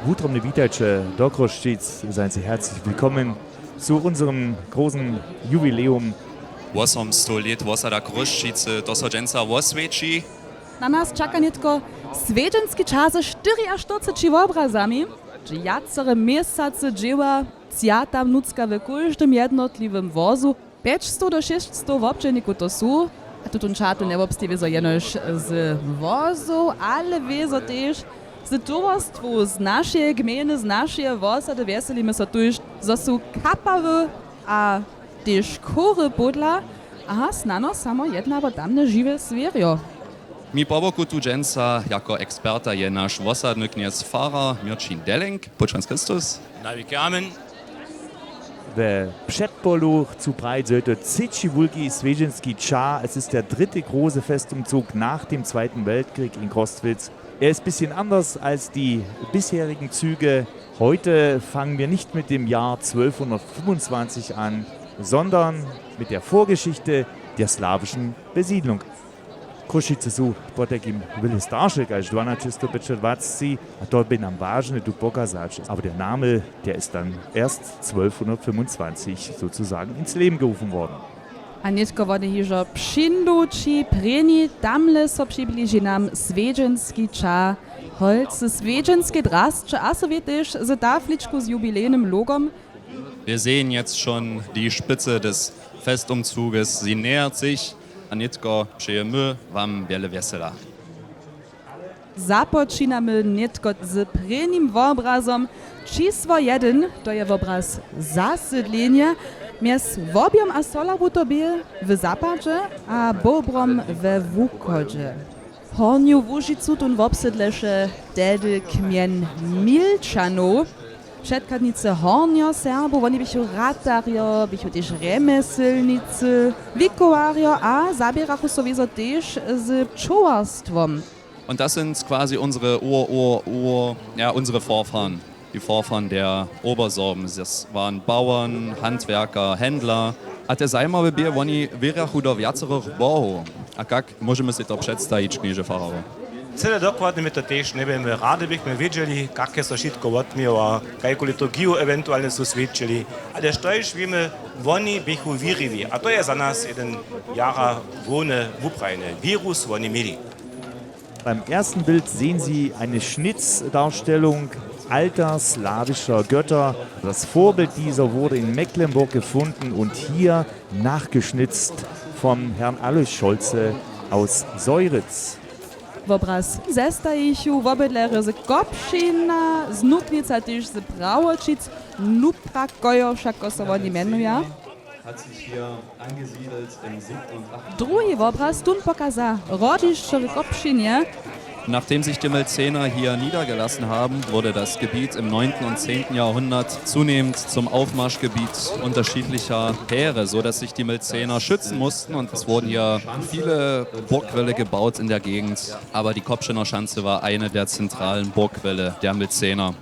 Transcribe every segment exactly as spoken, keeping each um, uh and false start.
Wutrobnje witajće do Chrósćic, seien Sie herzlich willkommen zu unserem großen Jubiläum. Wosomsto lět wosada Chrósćicy, to so dźensa woswjeći. Na nas čaka nětko swjedźenski čas ze štyriaštyrceći wobrazami. Wjacore měsacy dźěła cjata mnutřka w kóždym jednotliwym wozu. Pjećstow do šěsćstow wobdźělnikow to su. A tutón čartel njewobsteji wězo jenož z wozow, ale wězo tež z towarstwow z našeje gmejny, z našeje wosady. Wjeselimy so tuž, zo su kapały a tež chóry pódla. A snano samo jedna abo tamne žiwje zwěrjo. Mi po boku tu dźensa jako eksperta je naš wosadny knjez farar Měrćin Deleng. Pućan Chrystus. Na wiki amen. We předpolu chcu prajić, zo je to třeći wulki swjedźenski čar. Es ist der dritte große Festumzug nach dem Zweiten Weltkrieg in Crostwitz. Er ist ein bisschen anders als die bisherigen Züge. Heute fangen wir nicht mit dem Jahr zwölfhundertfünfundzwanzig an, sondern mit der Vorgeschichte der slawischen Besiedlung. Chrósćicy su potajkim wjele starše kaž dwanaće sto pjećadwacci, a to bě nam wažne tu pokazać. Aber der Name, der ist dann erst zwölfhundertfünfundzwanzig sozusagen ins Leben gerufen worden. A nětko wone hižo přińdu ći prěni, tamle so přibliži nam swjedźenski čar, holcy swjedźenskej drasće a so wě tež z tafličku z jubilejnym logom. Wir sehen jetzt schon die Spitze des Festumzuges, sie nähert sich. A nětko přejemy wam wjele wjesela. Započinamy nětko z prěnim wobrazom. Čisło jedyn, to je wobraz zasydlenja mjez Łobjom a Solału, to bě w zapadźe, a Bobrom we wuchodźe. Hornju Łužicu tón wobsydleše tehdy kmjeń Milčanow, předchadnicy Hornjoserbow. Woni běchu ratarjo, běchu tež rjemjeslnicy, wikowarjo a zaběrachu so wězo tež z pčołarstwom. Und das sind quasi unsere Ur-, Ur-, Ur-, ja, unsere Vorfahren. Die Vorfahren der Obersorben. Das waren Bauern, Handwerker, Händler. A te zajimawe bě, woni wěrjachu do wjacorych bohow. A kak, móžemy sej to předstajić, knježe farar? Cyle dokładnje my to tež njewěmy. Rady bychmy wědźeli, kak je so wšitko wotměło a kajku liturgiju ewentualnje su swjećili. Ale štož wěmy, woni běchu wěriwi. A to je za nas jedyn jara hłowny wuprajny. Wěru su woni měli. Beim ersten Bild sehen Sie eine Schnitzdarstellung alter slawischer Götter. Das Vorbild dieser wurde in Mecklenburg gefunden und hier nachgeschnitzt vom Herrn Alois Scholze aus Säuritz. Wobraz zestajichu wobydlerjo z Kopšina, z Nuknica, tež z Prawoćic, Nuprakojo, wšako so woni mjenuja. Hat sich hier angesiedelt im siebten und achten. Druhi wobraz tón pokaza hrodźišćo w Kopšinje. Nachdem sich die Milcener hier niedergelassen haben, wurde das Gebiet im neunten und zehnten Jahrhundert zunehmend zum Aufmarschgebiet unterschiedlicher Heere, so dass sich die Milcener schützen mussten. Und es wurden hier viele Burgwälle gebaut in der Gegend. Aber die Kopšiner Schanze war eine der zentralen Burgwälle der Milcener.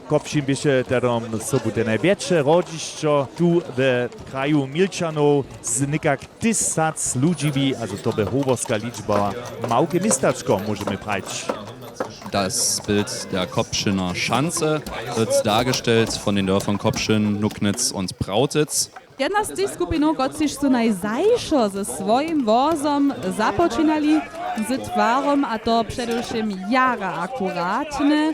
Kopšin běše tehdom sobu te najwjetše hrodźišćo tu w kraju Milčanow z někak tysac ludźimi, also to by howorska ličba, małke městačko, móžemy prajić. Das Bild der Kopšiner Schanze wird dargestellt von den Dörfern Kopšin, Nuknitz und Prautitz. Jedna z tych skupinow, kotřiž su najzašo ze swojim wozom započinali, z twarom, a to předewšěm jara akuratne,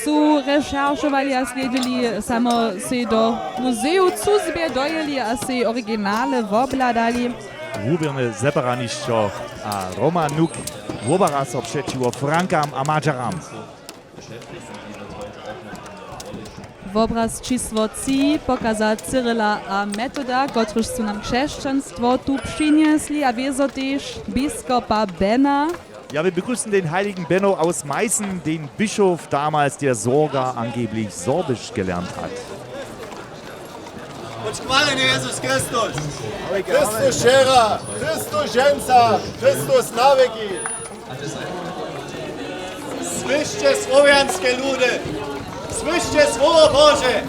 su rešeršowali a slědźili, samo sej do muzeju w Cuzbje dojěli a sej originale wobhladali. Hubjerne zeparanišćo a Roman Nuk wobara so přećiwo Frankam a Madźaram. Wobraz čisło tři pokaza Cyrila a Metoda, kotryž su nam křesćanstwo tu přinjesli, a wězo tež biskopa Bena. Ja, wir begrüßen den heiligen Benno aus Meißen, den Bischof damals, der sogar angeblich Sorbisch gelernt hat. Bądź chwaleny Jezus Chrystus! Chrystus wčera, Chrystus dźensa, Chrystus na wěki! Słyšće, słowjanske ludy! Słyšće słowo Bože!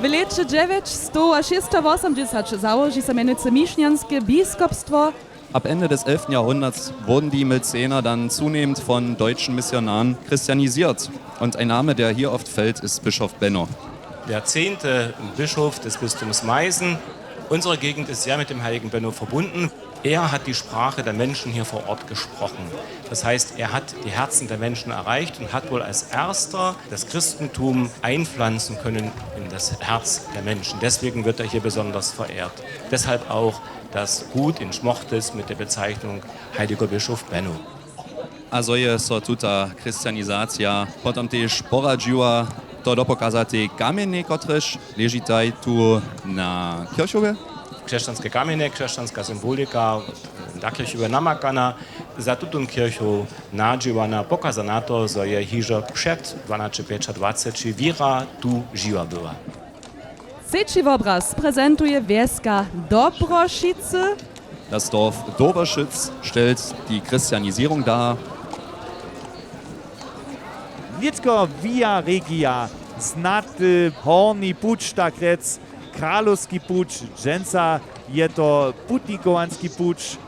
W lěće dźewjećstowšěsćawosomdźesać załoži so mjenujcy mišnjanske biskopstwo. Ab Ende des elften Jahrhunderts wurden die Milcener dann zunehmend von deutschen Missionaren christianisiert. Und ein Name, der hier oft fällt, ist Bischof Benno. Der zehnte Bischof des Bistums Meißen. Unsere Gegend ist sehr mit dem heiligen Benno verbunden. Er hat die Sprache der Menschen hier vor Ort gesprochen. Das heißt, er hat die Herzen der Menschen erreicht und hat wohl als erster das Christentum einpflanzen können in das Herz der Menschen. Deswegen wird er hier besonders verehrt. Deshalb auch das Gut in Schmochtes mit der Bezeichnung Heiliger Bischof Benno. A zo je so tuta christianizacija potom tež poradźiła, to dopokazatej kamjenjej, kotrež ležitaj tu na kirchowje. Křesćanske kamjenje, křesćanska symbolika, ta kirchowje namakana, za tutón kirchow nadźěłana, pokaza na to, zo je hižo před dwanaće pjećadwaceći wěra tu žiwa była. Třeći wobraz prezentuje wjeska Dobrošicy. Das Dorf Doberschütz stellt die Christianisierung dar. Nětko Via Regia, znaty horni puć, tak rjec, kralowski puć, dźensa je to putnikowanski puć.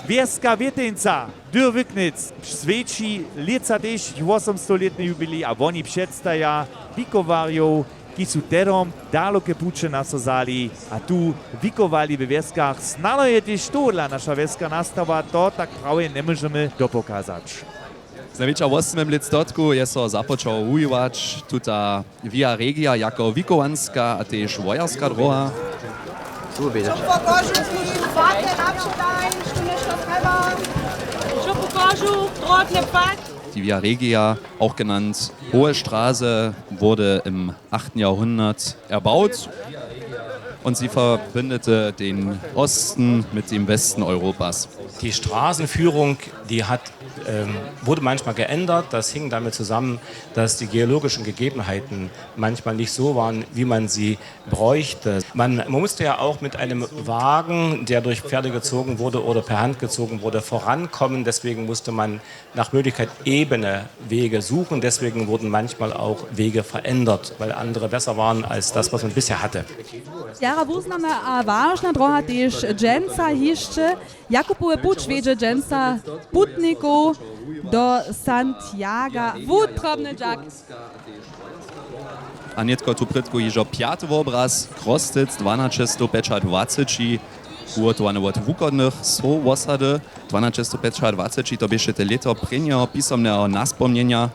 Wjeska Wěteńca, Dyrwiknitz, swjeći lětsa tež wosomstolětny jubilej a woni předstaja wikowarjow, kiž su tehdom daloke puće na so wzali a tu wikowali we wjeskach. Snano je tež tohodla naša wjeska nastała, to tak prawje njemóžemy dopokazać. Znajwjetša wosomym lět statku je so započało wuwiwać tuta Via Regia jako wikowanska a tež wojerska droha. Die Via Regia, auch genannt Hohe Straße, wurde im achten Jahrhundert erbaut und sie verbündete den Osten mit dem Westen Europas. Die Straßenführung, die hat, ähm, wurde manchmal geändert. Das hing damit zusammen, dass die geologischen Gegebenheiten manchmal nicht so waren, wie man sie bräuchte. Man, man musste ja auch mit einem Wagen, der durch Pferde gezogen wurde oder per Hand gezogen wurde, vorankommen. Deswegen musste man nach Möglichkeit ebene Wege suchen. Deswegen wurden manchmal auch Wege verändert, weil andere besser waren als das, was man bisher hatte. Jara wuznamna a wažna droha tež dźensa hišće. Jakubowy puć wjedźe dźensa putnikow do Santiaga. Wutrobny dźak. A nětko tu prědku hižo pjaty wobraz, Chróscyc, dwanaćestowpjećadwaceći, wuhotowany wot wuchodnych słow wosady. Dwanaćestowpjećadwaceći, to běše te lěto prěnjeho pisomneho naspomnjenja.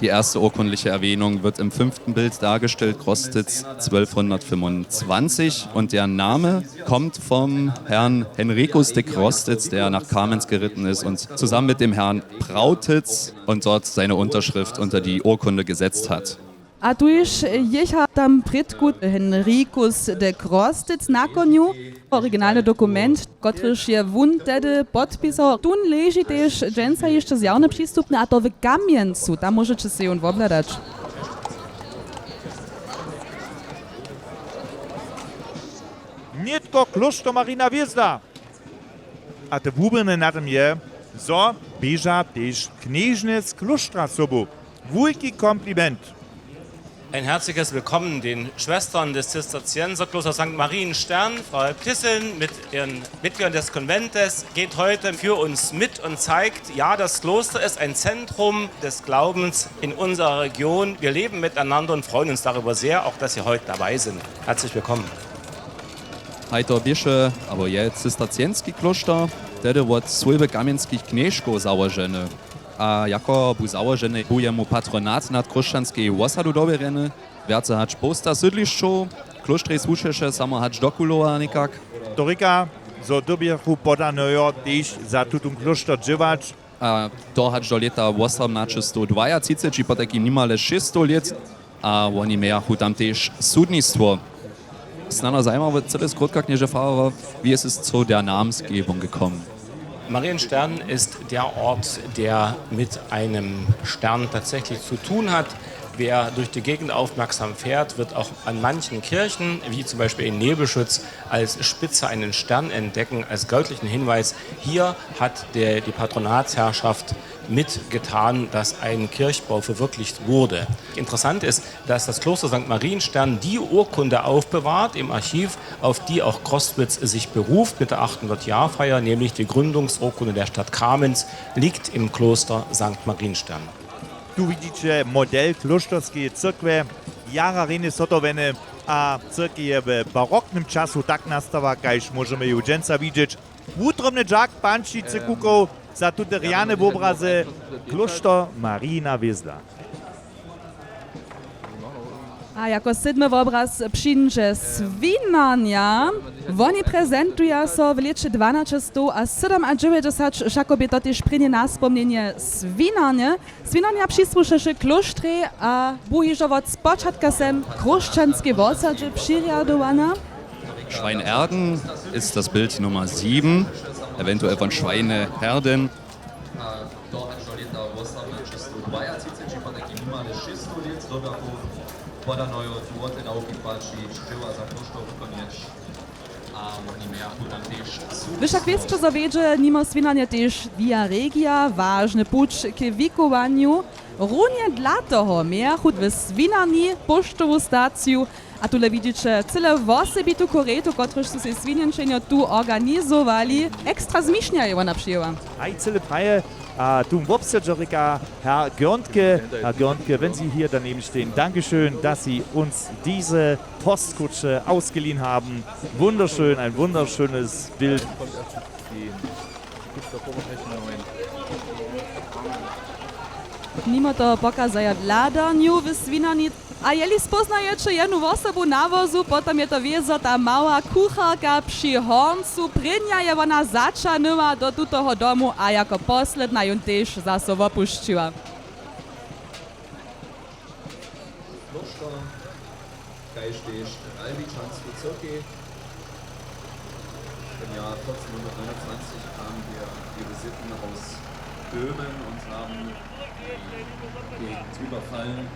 Die erste urkundliche Erwähnung wird im fünften Bild dargestellt, Chróscyc zwölfhundertfünfundzwanzig. Und der Name kommt vom Herrn Henricus de Chróscyc, der nach Kamenz geritten ist und zusammen mit dem Herrn Prautitz und dort seine Unterschrift unter die Urkunde gesetzt hat. A tuž jěcha tam prědku Henricus de Chróscyc na konju. Originalny dokument, kotryž je wón tehdy podpisał, tón leži tež dźensa hišće zjawne přistupny, a to w Kamjencu. Tam móžeće sej jón wobhladać. Nětko klóšter Marina Hwězda. A te wuběrne na tym je, zo běža tež knježnje z klóštra sobu. Wulki kompliment. Ein herzliches Willkommen den Schwestern des Zisterzienserklosters Sankt Marienstern. Frau Pisseln mit ihren Mitgliedern des Konventes geht heute für uns mit und zeigt, ja, das Kloster ist ein Zentrum des Glaubens in unserer Region. Wir leben miteinander und freuen uns darüber sehr, auch dass Sie heute dabei sind. Herzlich willkommen. Haj to běše, abo je, cistercienski klóšter, tehdy wot swójby kamjenskich knježkow załoženy. A jako bu załoženy, bu jemu patronat nad Chróšćanskej wosadu dowěrjeny. Wjace hač połsta sydlišćow klóštrej słušeše samo hač do Kulowa někak. To rěka, zo dyrbjechu podanejo tež za tutón klóšter dźěłać. A to hač do lěta wosomnaćestowdwajatřiceći, potajkim nimale šěsćstow lět. A woni mějachu tam tež sudnistwo. Snano zajimawe, cyle skrótka, knježe Farer, wie ist es zu der Namensgebung gekommen? Marienstern ist der Ort, der mit einem Stern tatsächlich zu tun hat. Wer durch die Gegend aufmerksam fährt, wird auch an manchen Kirchen, wie zum Beispiel in Nebelschütz, als Spitze einen Stern entdecken, als göttlichen Hinweis, hier hat der, die Patronatsherrschaft mitgetan, dass ein Kirchbau verwirklicht wurde. Interessant ist, dass das Kloster Sankt Marienstern die Urkunde aufbewahrt im Archiv, auf die auch Crostwitz sich beruft mit der achthundert-Jahr-Feier, nämlich die Gründungsurkunde der Stadt Kamenz liegt im Kloster Sankt Marienstern. Tu widźiće model klóšterskeje cyrkwje, jara rjenje zhotowjene, a cyrkej je w baroknym času tak nastała, kaž móžemy ju dźensa widźeć. Wutrobny dźak pančicy kukow za tute rjane wobrazy, klóšter Marijina hwězda. A jako sydmy wobraz přińdźe Swinarnja. Woni prezentuja so w lěće dwanaće stow a sydomadźewjećdźesat, wšako bě to tež prěnje naspomnjenje Swinarnje. Swinarnja přisłušeše klóštrjej a bu hižo wot spočatka sem chróšćanskej wosadźe přirjadowana. Schweinerden ist das Bild Nummer sieben, eventuell von Schweineherden. A to až do lěta wosomnaće stow dwajatřiceći, potajkim nimale šěsćstow lět, dodachu podanojo tu wote nauki płaći, dźěła za klóšter wukonjeć. A woni mějachu tam tež su. Wy wšak wěsće, zo wjedźe nimo Swinarnje tež Via Regia, wažny puć k wikowanju. Runje dla toho mějachu w Swinarni póštowu staciju. A tule widźiće cyle wosebitu choretu, kotruž su sej swinjenčenjo tu organizowali. Ekstra z Mišnja je wona přijěła. Haj, cyle praje. A tu wobsedźerika Herr Görnke. Herr Görnke, wenn Sie hier daneben stehen, Dankeschön, dass Sie uns diese Postkutsche ausgeliehen haben. Wunderschön, ein wunderschönes Bild. Nimo toho pokazaja w hladanju w Swinarni. A jeli spóznajeće jednu wosobu na wozu, potom je to wězo ta mała kucharka při horncu. Prěnja je wona zaćahnyła do tutoho domu a jako posledna jón tež zaso wopušćiła. Klóšter, kaž tež Ralbičansku cyrkej. Im Jahr vierzehnhundertneunundzwanzig kamen hier die Hussiten aus Böhmen und haben die Gegend überfallen,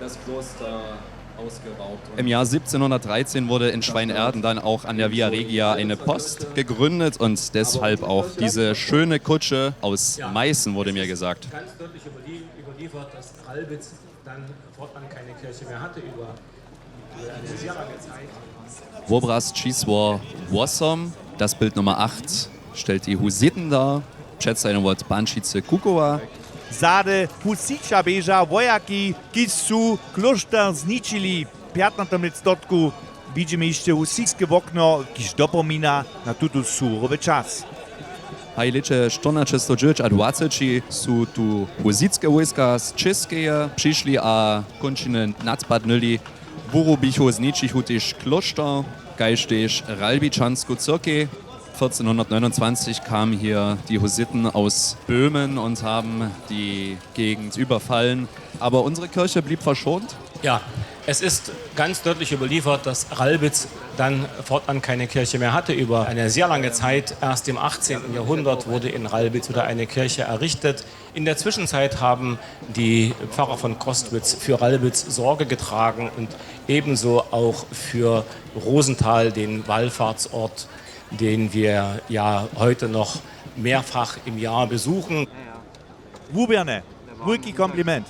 das Kloster ausgeraubt und Im Jahr siebzehnhundertdreizehn wurde in Schweinerden dann auch an der Via Regia eine Post gegründet und deshalb auch diese schöne Kutsche aus Meißen, wurde mir gesagt. Ganz deutlich überlie-, überliefert, dass Ralbitz dann fortan keine Kirche mehr hatte über eine sehr lange Zeit. Wobraz čisło wosom, das Bild Nummer acht, stellt die Hussiten dar, předstajenje wot pančicy Kukowa. Zady husića běža wojaki, kiž su klóšter zničili. W pjatnatym lětstotku widźimy hišće husiske wokno, kiž dopomina na tutu surowy čas. Haj, lěće štyrnaće sto dźewjećadwaceći su tu husiske wójska z Čěskeje přišli a kónčiny nadpadnyli. Wurubichu, zničichu tež klóšter, kaž tež Ralbičansku cyrkej. Vierzehnhundertneunundzwanzig kamen hier die Hussiten aus Böhmen und haben die Gegend überfallen. Aber unsere Kirche blieb verschont. Ja, es ist ganz deutlich überliefert, dass Ralbitz dann fortan keine Kirche mehr hatte über eine sehr lange Zeit. Erst im achtzehnten Jahrhundert wurde in Ralbitz wieder eine Kirche errichtet. In der Zwischenzeit haben die Pfarrer von Crostwitz für Ralbitz Sorge getragen und ebenso auch für Rosenthal, den Wallfahrtsort, den wir ja heute noch mehrfach im Jahr besuchen. Wuběrne, wulki kompliment.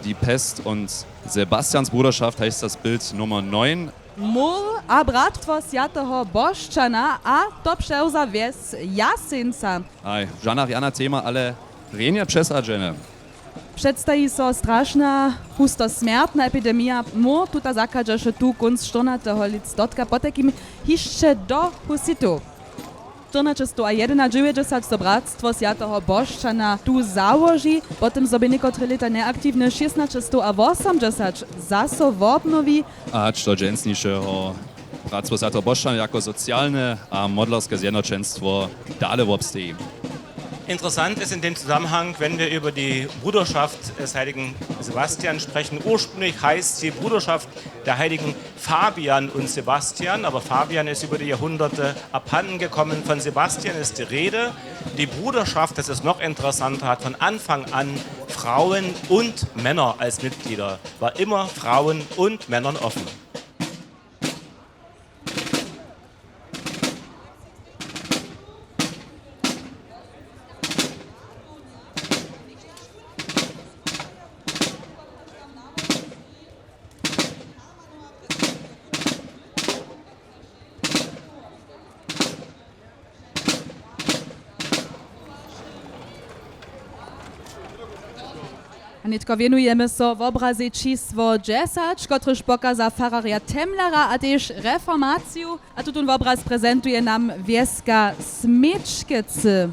Die Pest und Sebastiansbruderschaft heißt das Bild Nummer neun. Mór a bratstwo swjateho Bošćana, a to přewza wjes Jaseńca. Aj, žana rjana tema, ale rjenje přesadźene. Předstaji so strašna, husto smjertna epidemija mór. Tuta zachadźaše tu kónc štyrnateho lětstotka, potajkim hišće do husitow. Štyrnaće stow a jedynadźewjećdźesat so bratstwo swjateho Bošćana tu załoži, potom zo bě někotre lěta njeaktiwne, šěsnaće stow a wosomdźesat zaso wobnowi. A hač do dźensnišeho bratstwo swjateho Bošćana jako socialne a modlerske zjednoćenstwo dale wobsteji. Interessant ist in dem Zusammenhang, wenn wir über die Bruderschaft des heiligen Sebastian sprechen. Ursprünglich heißt die Bruderschaft der heiligen Fabian und Sebastian, aber Fabian ist über die Jahrhunderte abhanden gekommen. Von Sebastian ist die Rede. Die Bruderschaft, das ist noch interessanter, hat von Anfang an Frauen und Männer als Mitglieder, war immer Frauen und Männern offen. Nětko wěnujemy so wobrazej čisło dźesać, kotryž pokaza fararja Temlera a tež reformaciju. A tutón wobraz prezentuje nam wjeska Směčkecy.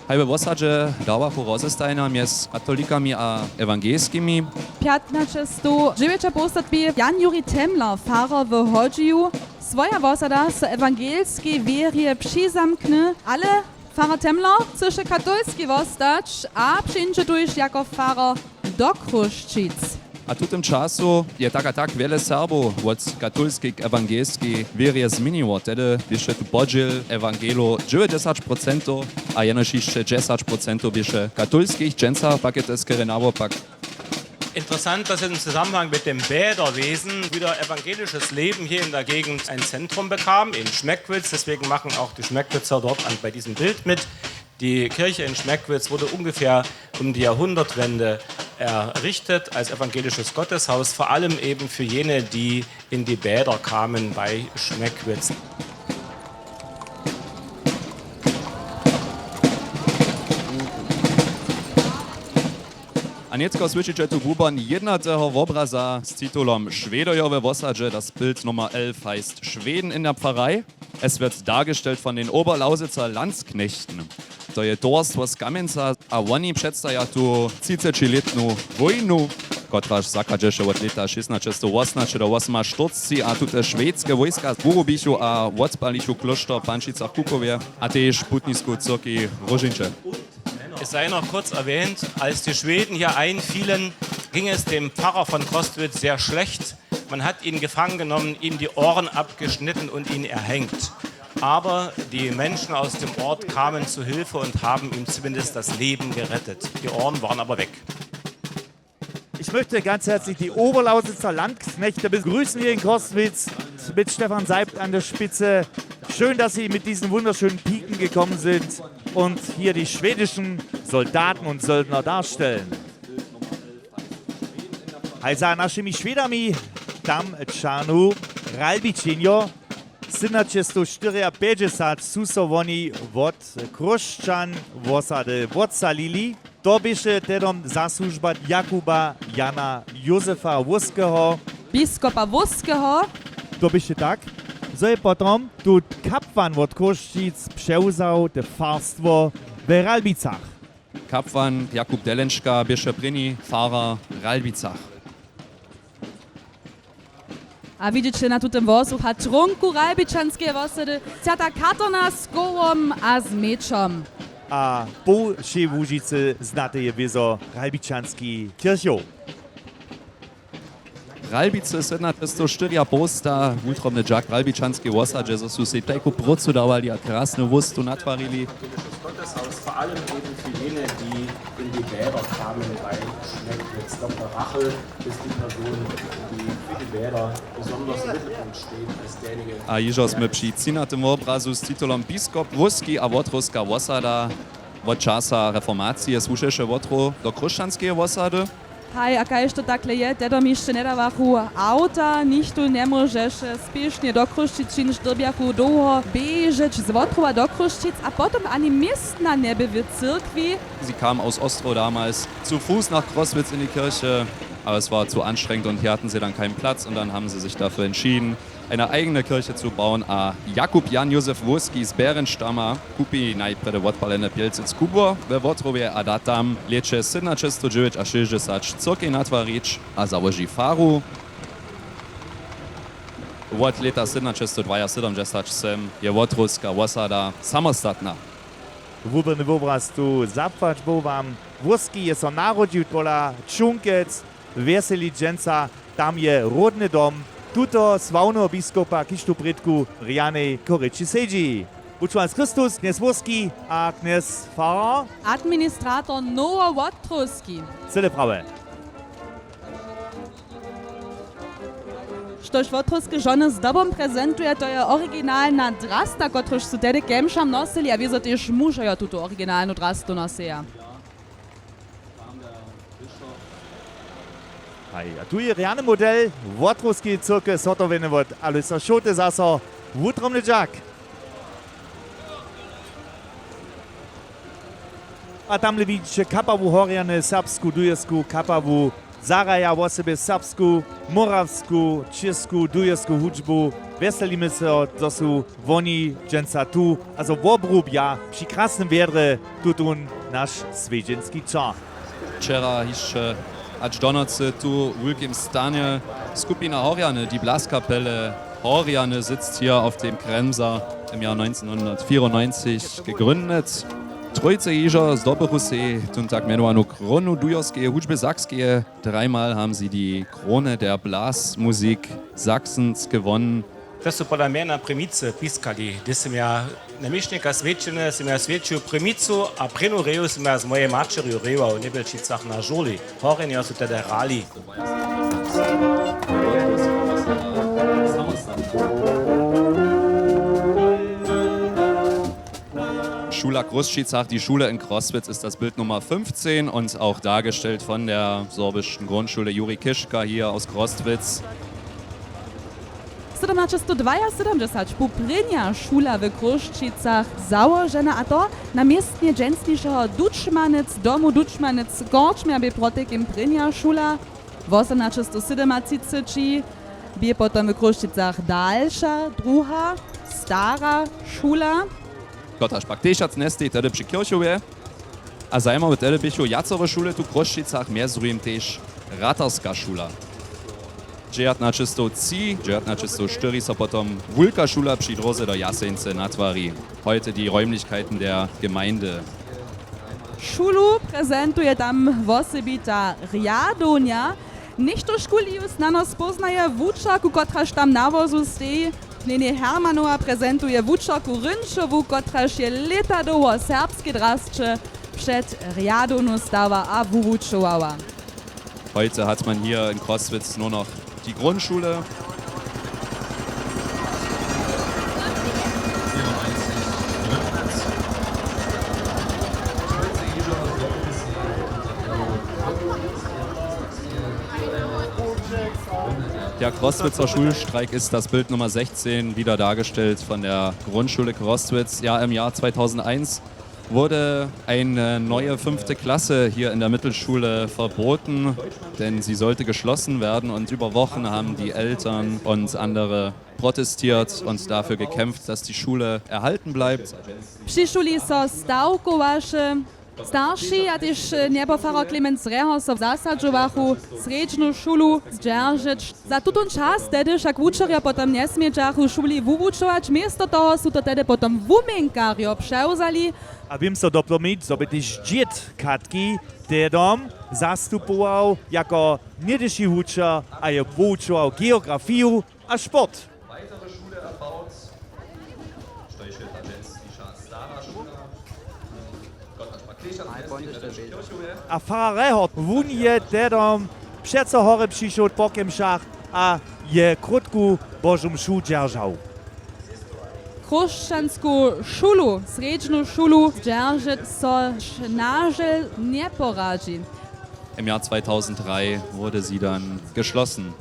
Haj we wosadźe dawachu rozestajena mjez katolikami a ewangelskimi. Pjatnaćestow dźewjećapołstatbě Jan Juri Temler, farar w Hodźiju, swoja wosada so ewangelskej wěrje přizamkny, ale farar Temler chcyše katolskej wostać a přińdźe tuž jako farar do Chrósćic. A w tutym času je tak a tak wjele Serbow wot katolskej k ewangelskej wěrje změniło. Tehdy běše tu podźěl ewangelow dźewjećdźesać procentow a jenož hišće dźesać procentow běše katolskich. Dźensa pak je to skerje nawopak. Interessant, dass im Zusammenhang mit dem Bäderwesen wieder evangelisches Leben hier in der Gegend ein Zentrum bekam, in Schmeckwitz. Deswegen machen auch die Schmeckwitzer dort an, bei diesem Bild mit. Die Kirche in Schmeckwitz wurde ungefähr um die Jahrhundertwende errichtet als evangelisches Gotteshaus, vor allem eben für jene, die in die Bäder kamen bei Schmeckwitz. A nětko słyšiće tu bubon jědnateho wobraza z titulom Šwědojo we wosadźe, das Bild Nummer elf heißt Schweden in der Pfarrei. Es wird dargestellt von den Oberlausitzer Landsknechten. To je towarstwo z Kamjenca a woni předstaja tu třicećilětnu wójnu, kotraž zachadźeše wot lěta šěsnaćestowosomnaće do wosomaštyrceći, a tute šwedske wójska wurubichu a wotpalichu klóšter w Pančicach-Kukowje a tež putnisku cyrkej w Róžeńće. Es sei noch kurz erwähnt, als die Schweden hier einfielen, ging es dem Pfarrer von Crostwitz sehr schlecht. Man hat ihn gefangen genommen, ihm die Ohren abgeschnitten und ihn erhängt. Aber die Menschen aus dem Ort kamen zu Hilfe und haben ihm zumindest das Leben gerettet. Die Ohren waren aber weg. Ich möchte ganz herzlich die Oberlausitzer Landsknechte begrüßen hier in Crostwitz mit Stefan Seibt an der Spitze. Schön, dass Sie mit diesen wunderschönen Piken gekommen sind und hier die schwedischen Soldaten und Söldner darstellen. Haj za našimi Šwědami tam čahnu Ralbičenjo. Synaćestowštyriapjećdźesat su so woni wot Chróšćan wosady wotsalili. To běše tehdom zasłužba Jakuba Jana Józefa Wóskeho. Biskopa Wóskeho. To běše tak, zo je potom tu kapłan wot Chrósćic přewzał te farstwo we Ralbicach. Kapłan Jakub Delenška běše prěni farar w Ralbicach. A widźeće na tutym wosucha trunku Ralbičanskeje wosady swjata Katrna z kołom a z měčom. A poł wšej Łužicy znateje wězo Ralbičanski kěrchow. Ralbicy sydomnaćestowštyriapołsta, wutrobny dźak Ralbičanskej wosadźe, zo su sej tajku prócu dawali a krasny wóz tu natwarili. Gotteshaus, vor allem eben für jene, die in die Bäder kamen bei Schmeckwitz. Doktor Rachel ist die Person, die für die Bäder besonders im Mittelpunkt steht, als derjenige, a hižo smy při třinatym wobrazu z titulom Biskop Wóski a Wotrowska wosada. Wot časa reformacije słušeše Wotrow do Chróšćanskeje wosady. Haj, a kaž to takle je, tehdom hišće njedawachu awta, nichtó njemóžeše spěšnje do Chrósćic přińć, dyrbjachu dołho běžeć z Wotrowa do Chrósćic a potom ani městna njeby w cyrkwi. Sie kamen aus Ostrow damals zu Fuß nach Crostwitz in die Kirche, aber es war zu anstrengend und hier hatten sie dann keinen Platz und dann haben sie sich dafür entschieden, eine eigene Kirche zu bauen, a Jakub Jan Józef Wóski z Bjerentama kupi najprjedy wotpaleny pjelcyc kubło we Wotrowje a da tam w lěće sydomnaćestowdźewjećašěsć cyrkej natwarić a załoži faru. Wot lěta sydomnaćestowdwajasydomdźesat sem je Wotrowska wosada samostatna. Wuběrny wobraz tu zapłać Bóh wam. Wóski je so narodźił pola Čunkec, wjeseli dźensa, tam je ródny dom tutoho sławneho biskopa, kiž tu prědku rjanej k rěči sedźi. Wučowany Chrystus, knjez Wóski a knjez farar. Administrator Nowo Wotrowski. Cyle prawje. Štož wotrowske žony zdobom prezentuje, to je originalna drasta, kotruž su tehdy kemšam nosili, a wězo tež mužojo tutu originalnu drastu noseja. Haj, a tu je rjany model Wotrowskeje cyrkwje zhotowjeny wot Alojsa Šołty zaso. Wutrobny dźak. A tamle widźiće kapawu Horjany, serbsku dujersku kapawu, zahraja wosebje serbsku, mórawsku, čěsku dujersku hudźbu. Wjeselimy so, zo su woni dźensa tu a zo wobrubja při krasnym wjedrje tutón naš swjedźenski čar. Wčera hišće hač do nocy tu w wulkim stanje skupina Horjany, die Blaskapelle Horjany sitzt hier auf dem Kremser, im Jahr neunzehnhundertvierundneunzig gegründet. Trójce hižo zdobychu sej tón tak mjenowanu krónu dujerskeje hudźby Sakskeje. Dreimal haben sie die Krone der Blasmusik Sachsens gewonnen. To su pola mjena primicy piskali, hdyž sym ja na měšnika swjećeny, sym ja swjećił primicu a prěnu reju sym ja z mojej maćerju rejował w Njebjelčicach na žurli. Horjenjo su tehdy hrali. Schule in Chrósćicach, die Schule in Crostwitz ist das Bild Nummer fünfzehn und auch dargestellt von der sorbischen Grundschule Juri Kiška hier aus Crostwitz. Sydomnaćestowdwajasydomdźesać bu prěnja šula w Chrósćicach załožena, a to na městnje dźensnišeho Dučmanec, domu Dučmanec Korčmja bě protekim prěnja šula. Wosomnaćestowsydomatřiceći bě potom w Chrósćicach dalša, druha, stara šula. Kotraž pak tež wjac njesteji tehdy při kěrchowje. A zajimawe, tehdy běchu wjacere šule tu w Chrósćicach, mjez druhim tež ratarska šula. Dźewjatnaćestowtři, dźewjatnaćestowštyri so potom wulka šula při dróze do Jaseńce natwari. Heute die Räumlichkeiten der Gemeinde. Šulu prezentuje tam wosebita rjadownja. Něchtožkuli ju snano spoznaje wučerku, kotraž tam na wozu steji. Knjeni Hermanowa prezentuje wučerku Rynčowu, kotraž je lěta dołho serbske drasće před rjadownu stała a wuwučowała. Heute hat man hier in Crostwitz nur noch die Grundschule. Der Crostwitzer Schulstreik ist das Bild Nummer sechzehn, wieder dargestellt von der Grundschule Crostwitz. Ja, im Jahr zweitausendeins wurde eine neue fünfte Klasse hier in der Mittelschule verboten, denn sie sollte geschlossen werden. Und über Wochen haben die Eltern und andere protestiert und dafür gekämpft, dass die Schule erhalten bleibt. Přišuli so stawkowaše starši a tež njepofarar Clemens Reher so zasadźowachu, srjedźnu šulu zdźeržeć. Za tutón čas tehdy wšak wučerjo potom njesmědźachu w šuli wuwučować, město toho su to tehdy potom wuměnkarjo přewzali. A wěm so doplomić, zo by tež dźěd Katki tehdom zastupował jako něhdyši wučer a je wuwučował geografiju a sport. A farar Rehort, wón je tehdom přeco horje přišoł po Kemšach a je krótku Božu mšu dźeržał. Chróšćansku šulu, srjedźnu šulu, dźerže so nažel njeporadźi. Im Jahr zweitausenddrei wurde sie dann geschlossen.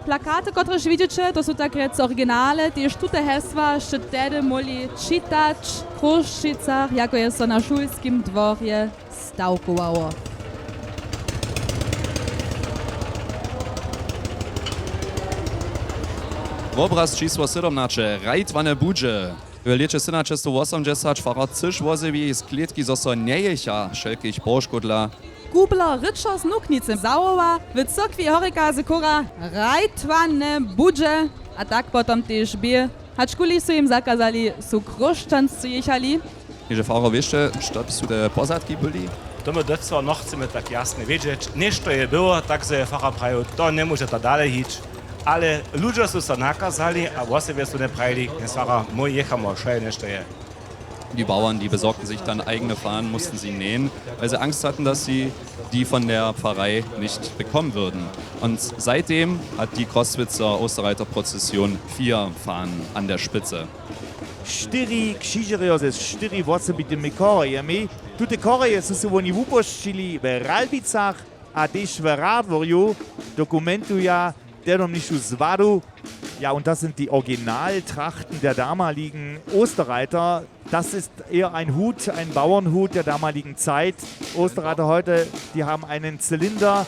Plakaty, kotrež widźeće, to su tak rjec originale, tež tute hesła sće tehdy móhli čitać w Chrósćicach, jako je so na šulskim dworje stawkowało. Wobraz čisło sydomnaće, rajtwane budźe. W lěće sydomnaćestowosomdźesać farar Cyš wozjewi z klětki, zo so njejěcha wšelkich poškódla. Kubler Ryćer z Nuknicy zawoła w cyrkwi Horjeka z chóra: Rajtwane budźe! A tak potom tež bě. Hačkuli su jim zakazali, su chróšćanscy jěchali. Ježe farar, wěsće, što su te pozadki byli? To my docyła nochcemy tak jasnje wědźeć. Něšto je było, tak zo je farar prajił, to njemóžeta dale hić. Ale ludźo su so nakazali a wosebje su nje prajili, knjez farar, mój jěchamo, wšo je, něšto je. Die Bauern, die besorgten sich dann eigene Fahnen, mussten sie nähen, weil sie Angst hatten, dass sie die von der Pfarrei nicht bekommen würden. Und seitdem hat die Crostwitzer Osterreiterprozession vier Fahnen an der Spitze. Štyri křižerjo ze štyri wosebitymi chorejemi. Tute choreje su sej woni wupošćili w Ralbicach a tež w Radworju. Dokumentuja tehdom nižu zwadu. Ja, und das sind die Originaltrachten der damaligen Osterreiter. Das ist eher ein Hut, ein Bauernhut der damaligen Zeit. Osterreiter heute, die haben einen Zylinder,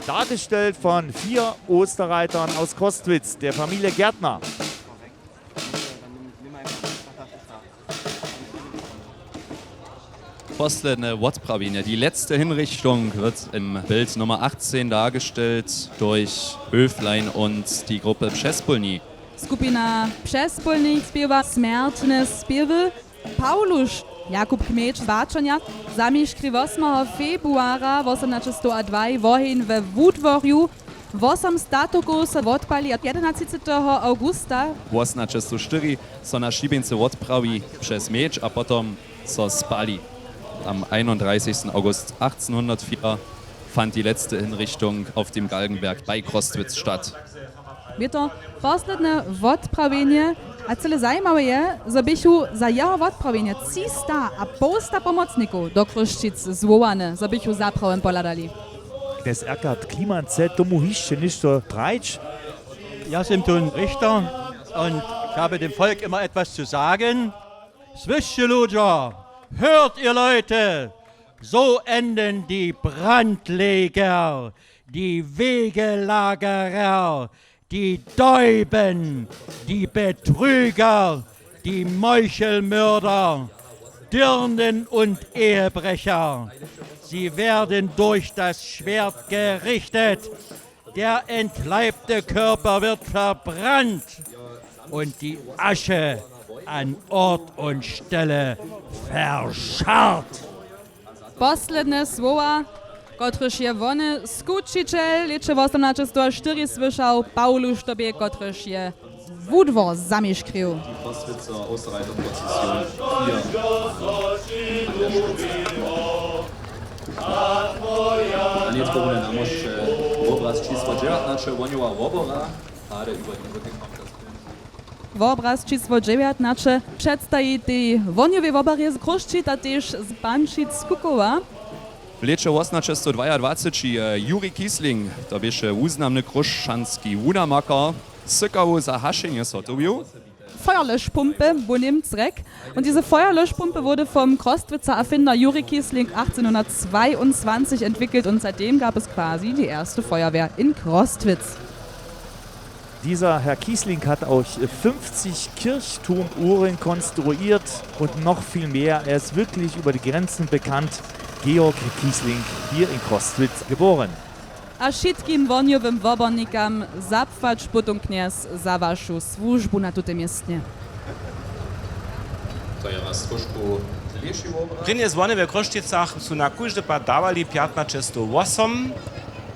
dargestellt von vier Osterreitern aus Kostwitz, der Familie Gärtner. Posledne wotprawjenje, die letzte Hinrichtung, wird im Bild Nummer achtzehn dargestellt durch Höflein und die Gruppe Přespólni. Skupina Přespólni spěwa smjertne spěwy. Pauluš Jakub Kmeć z Bačanja zamiškri wosmeho februara wosomnaćestow a dwaj woheń we Wudworju. Wosom statokow so wotpali jedenatřiceteho awgusta. Wosomnaćestow štyri so na šibjeńcy wotprawi přez mječ a potom so spali. Am einunddreißigsten August achtzehnhundertvier fand die letzte Hinrichtung auf dem Galgenberg bei Crostwitz statt. Je to posledne wotprawjenje a cyle zajimawe je, zo běchu za jeho wotprawjenje třista a połsta pomocnikow do Chrósćic zwołane, zo běchu za prawom pohladali. Knjez Erkhard Kliemann chce tomu hišće něšto prajić. Ja, jestem tu ein Richter und ich habe dem Volk immer etwas zu sagen. Słyszcie, Ludzie, hört, ihr Leute, so enden die Brandleger, die Wegelagerer, die Däuben, die Betrüger, die Meuchelmörder, Dirnen und Ehebrecher. Sie werden durch das Schwert gerichtet. Der entleibte Körper wird verbrannt und die Asche an Ort und Stelle verscharrt. Posledne słowa, kotrež je wone skućićel lěće wosomnaćestow štyri słyšał, Pauluš Tobě, kotrež je Wudwor zamiškrił. A nětko wone namožće wobraz čisło dźewjatnaće, Wohnjowa wobora, Rady über die Wobraz čisło dźewjatnaće předstaji tej Wohnjowej wobarje z Chrósćic a tež z Pančic Kukowa. W lěće wosomnaćestow dwajadwaceći je Juri Kiesling, to běše wuznamny chróšćanski wunamakar, sykawu za hašenje zhotowił. Feuerlöschpumpe, bu Němc rjek. Und diese Feuerlöschpumpe wurde vom Crostwitzer Erfinder Juri Kiesling achtzehnhundertzweiundzwanzig entwickelt und seitdem gab es quasi die erste Feuerwehr in Crostwitz. Dieser Herr Kiesling hat auch fünfzig Kirchturmuhren konstruiert und noch viel mehr. Er ist wirklich über die Grenzen bekannt. Georg Kiesling, hier in Crostwitz geboren. A wšitkim Wohnjowym wobornikam zapłać potom, Knjez, za wašu słužbu na tutym městnje. To je raz trošku dlěši wobraz. Prěnje zwony we Chrósćicach su na kóždy pad dawali pjatnaćestow wosom.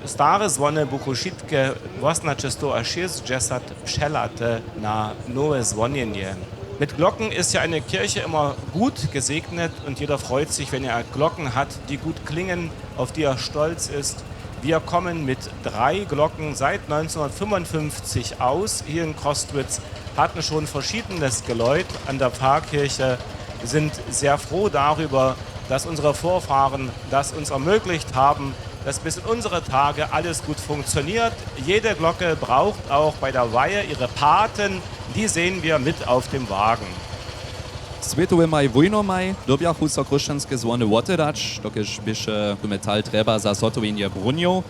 Stare zwony buchu wšitke wosomnaćestowašěsćdźesat přelate na nowe zwonjenje. Mit Glocken ist ja eine Kirche immer gut gesegnet und jeder freut sich, wenn er Glocken hat, die gut klingen, auf die er stolz ist. Wir kommen mit drei Glocken seit neunzehnhundertfünfundfünfzig aus hier in Crostwitz, hatten schon verschiedenes Geläut an der Pfarrkirche, sind sehr froh darüber, dass unsere Vorfahren das uns ermöglicht haben, dass bis in unsere Tage alles gut funktioniert. Jede Glocke braucht auch bei der Weihe ihre Paten, die sehen wir mit auf dem Wagen. Swětowymaj wójnomaj dyrbjachu so chróšćanske zwony wothedać, dokelž běše metal trjeba za zhotowjenje brunjow.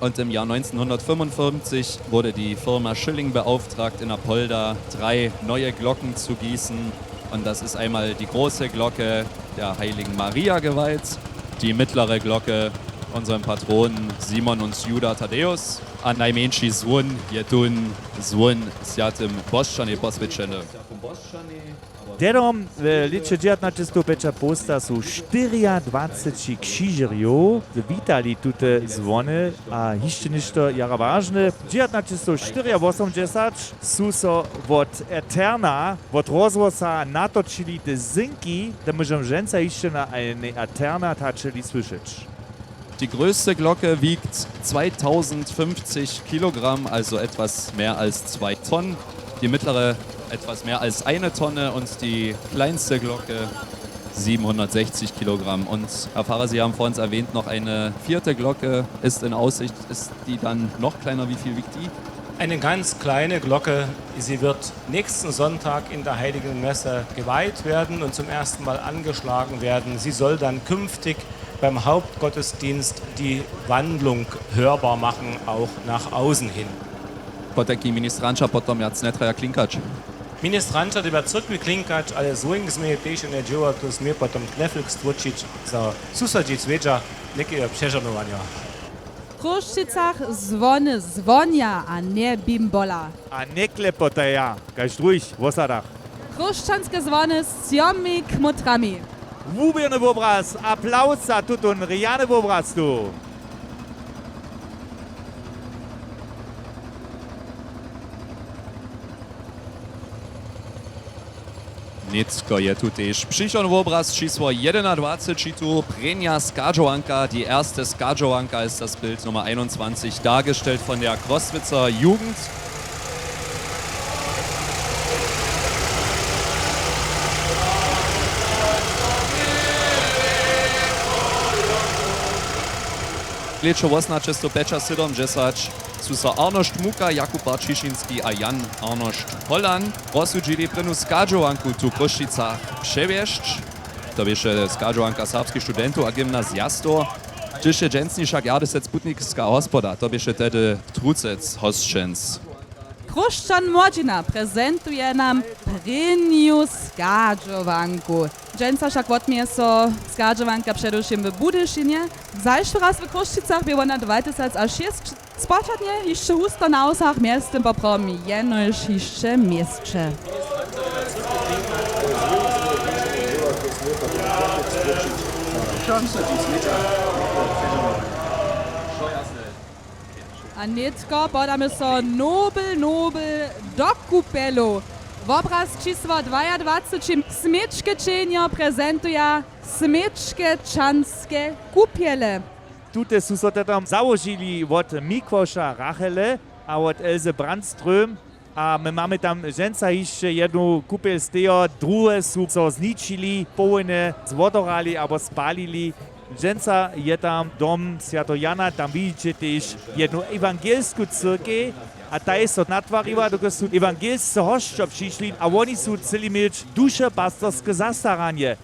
Und im Jahr neunzehnhundertfünfundfünfzig wurde die Firma Schilling beauftragt, in Apolda drei neue Glocken zu gießen. Und das ist einmal die große Glocke der heiligen Maria geweiht, die mittlere Glocke unserem Patron Simon und Juda Thaddäus. A najmjeńši zwón je tón zwón w swjatym Bošćanjej poswjećeny. Tehdom w lěće dźewjatnaćestowpjećapołsta su štyriadwaceći křižerjow witali tute zwony a hišće něšto jara wažne. Dźewjatnaćestowštyriawosomdźesat su so wot Eterna, wot rozhłosa natočili te zynki, te móžemy dźensa hišće na jednej Eterna tačeli słyšeć. Die größte Glocke wiegt zweitausendfünfzig Kilogramm, also etwas mehr als zwei Tonnen. Die mittlere etwas mehr als eine Tonne und die kleinste Glocke siebenhundertsechzig Kilogramm. Und Herr Pfarrer, Sie haben vorhin erwähnt, noch eine vierte Glocke ist in Aussicht. Ist die dann noch kleiner? Wie viel wiegt die? Eine ganz kleine Glocke, sie wird nächsten Sonntag in der Heiligen Messe geweiht werden und zum ersten Mal angeschlagen werden. Sie soll dann künftig beim Hauptgottesdienst die Wandlung hörbar machen, auch nach außen hin. Potajki ministranća potom wjac njetraja klinkać. Ministranća dyrbja cyrkwi klinkać, ale zwónk změje tež njedźěła, to změje potom kneflk stwóčić za susadźic wědźa někeho přežohnowanja. W Chrósćicach zwony zwonja a nje bimbola. A njeklepotaja, kaž w druhich wosadach. Chróšćanske zwony z cjomnymi kmótrami. Wuběrny wobraz, aplaws za tutón rjany wobraz tu. Nětko je tu tež přichodny wobraz čisło jedynadwaceći tu, prěnja schadźowanka, die erste Schadźowanka ist das Bild Nummer einundzwanzig, dargestellt von der Chrósćicer Jugend. Lěćo wosomnaće sto pjećasydomdźesać su so Arnošt Muka, Jakub Barćišinski a Jan Arnošt Hollan rozsudźili prěnu schadźowanku tu w Chrósćicach přewjesć. To běše schadźowanka serbskich studentow a gymnaziastow. Hdyž je dźensniša Gardesec putniska hospoda, to běše tehdy trucec hosćenc. Chróšćan Młodźina prezentuje nam prěnju schadźowanku. Dźensa wšak wotměje so schadźowanka předewšěm w Budyšinje. Zašły raz w Chrósćicach bě wona dwatysacšěsć. Spočatnje hišće husto na wsach, mjeztym poprawom jenož hišće měsće. A nětko podamy so nobel, nobel do kupjelow. Wobraz čisło dwajadwaceći. Směčke čehnjo prezentuja směčke čanske kupjele. Tute su so tam załožili wot Mikławša Rachele a wot Elzy Brandström. A my mamy tam dźensa hišće jednu kupjel stejo, druhe su so zničili, połojnje zwodorali abo spalili. Dźensa je tam dom swjateho Jana, tam widźiće tež jednu ewangelsku cyrkej a ta je so natwariła, dokelž su ewangelscy hosćo přišli a woni su chceli měć dušepastorske zastaranje.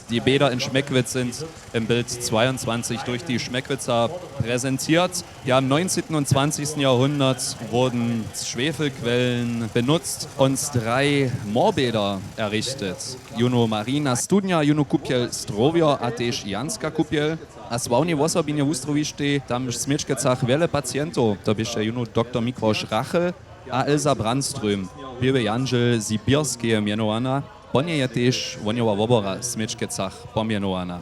Die Bäder in Schmeckwitz sind im Bild zweiundzwanzig durch die Schmeckwitzer präsentiert. Ja, im neunzehnten und zwanzigsten Jahrhundert wurden Schwefelquellen benutzt und drei Moorbäder errichtet. Jónu Marijina studnja, jónu kupjel Zdrowjo a tež Janska kupjel. A sławnej wosobinje wustrowištej tam w Směčkecach wjele pacientow, to běše jónu doktor Mikławš Rachel a Elsa Brandström, běły jandźel Sibirskeje mjenowana. Po njej je tež wohnjowa wobora w Směčkecach pomjenowana.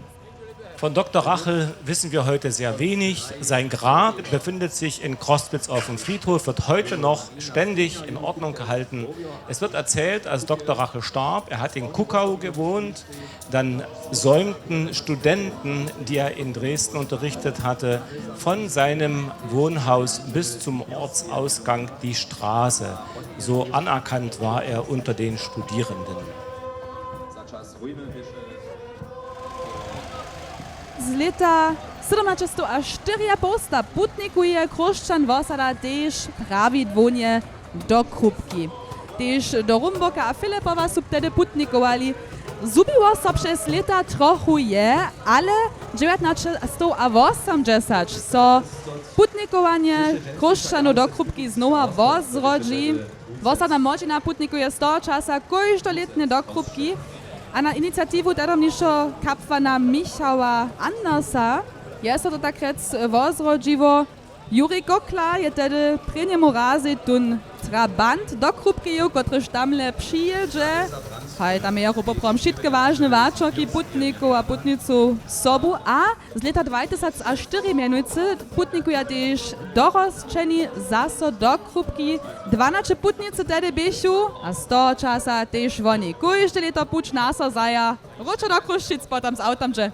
Von Doktor Rachel wissen wir heute sehr wenig. Sein Grab befindet sich in Crostwitz auf dem Friedhof, wird heute noch ständig in Ordnung gehalten. Es wird erzählt, als Doktor Rachel starb, er hat in Kuckau gewohnt, dann säumten Studenten, die er in Dresden unterrichtet hatte, von seinem Wohnhaus bis zum Ortsausgang die Straße. So anerkannt war er unter den Studierenden. Z lěta sydomnaćestowaštyriapołsta putnikuje Chróšćan wosada tež prawidłownje do Krupki. Tež do Rumborka a Filipowa su tehdy putnikowali. Zhubiło so přez lěta trochu je, ale dźewjatnaćestowawosomdźesać so putnikowanje Chróšćanow do Krupki znowa wozrodźi. Wosadna młodźina putnikuje z toho časa kóždolětnje do Krupki a na iniciatiwu tedomnišeho kapłana Michała Andersa je so to tak rjec wozrodźiło. Juri Kokla je tehdy prěnjemu razej tón trabant do Krupkeju, kotryž tamle přijědźe. Haj, tam je jeho poprawom wšitke wažne wačerki putnikow a putnicow sobu a z lěta dwatysacštyri mjenujcy putnikuja tež dorosćeni zaso do Krupki. Dwanaće putnicy tehdy běchu a z toho časa tež woni kóžde lěto puć na so zaja. Wróćo do Chrósćic potom z awtom dźe.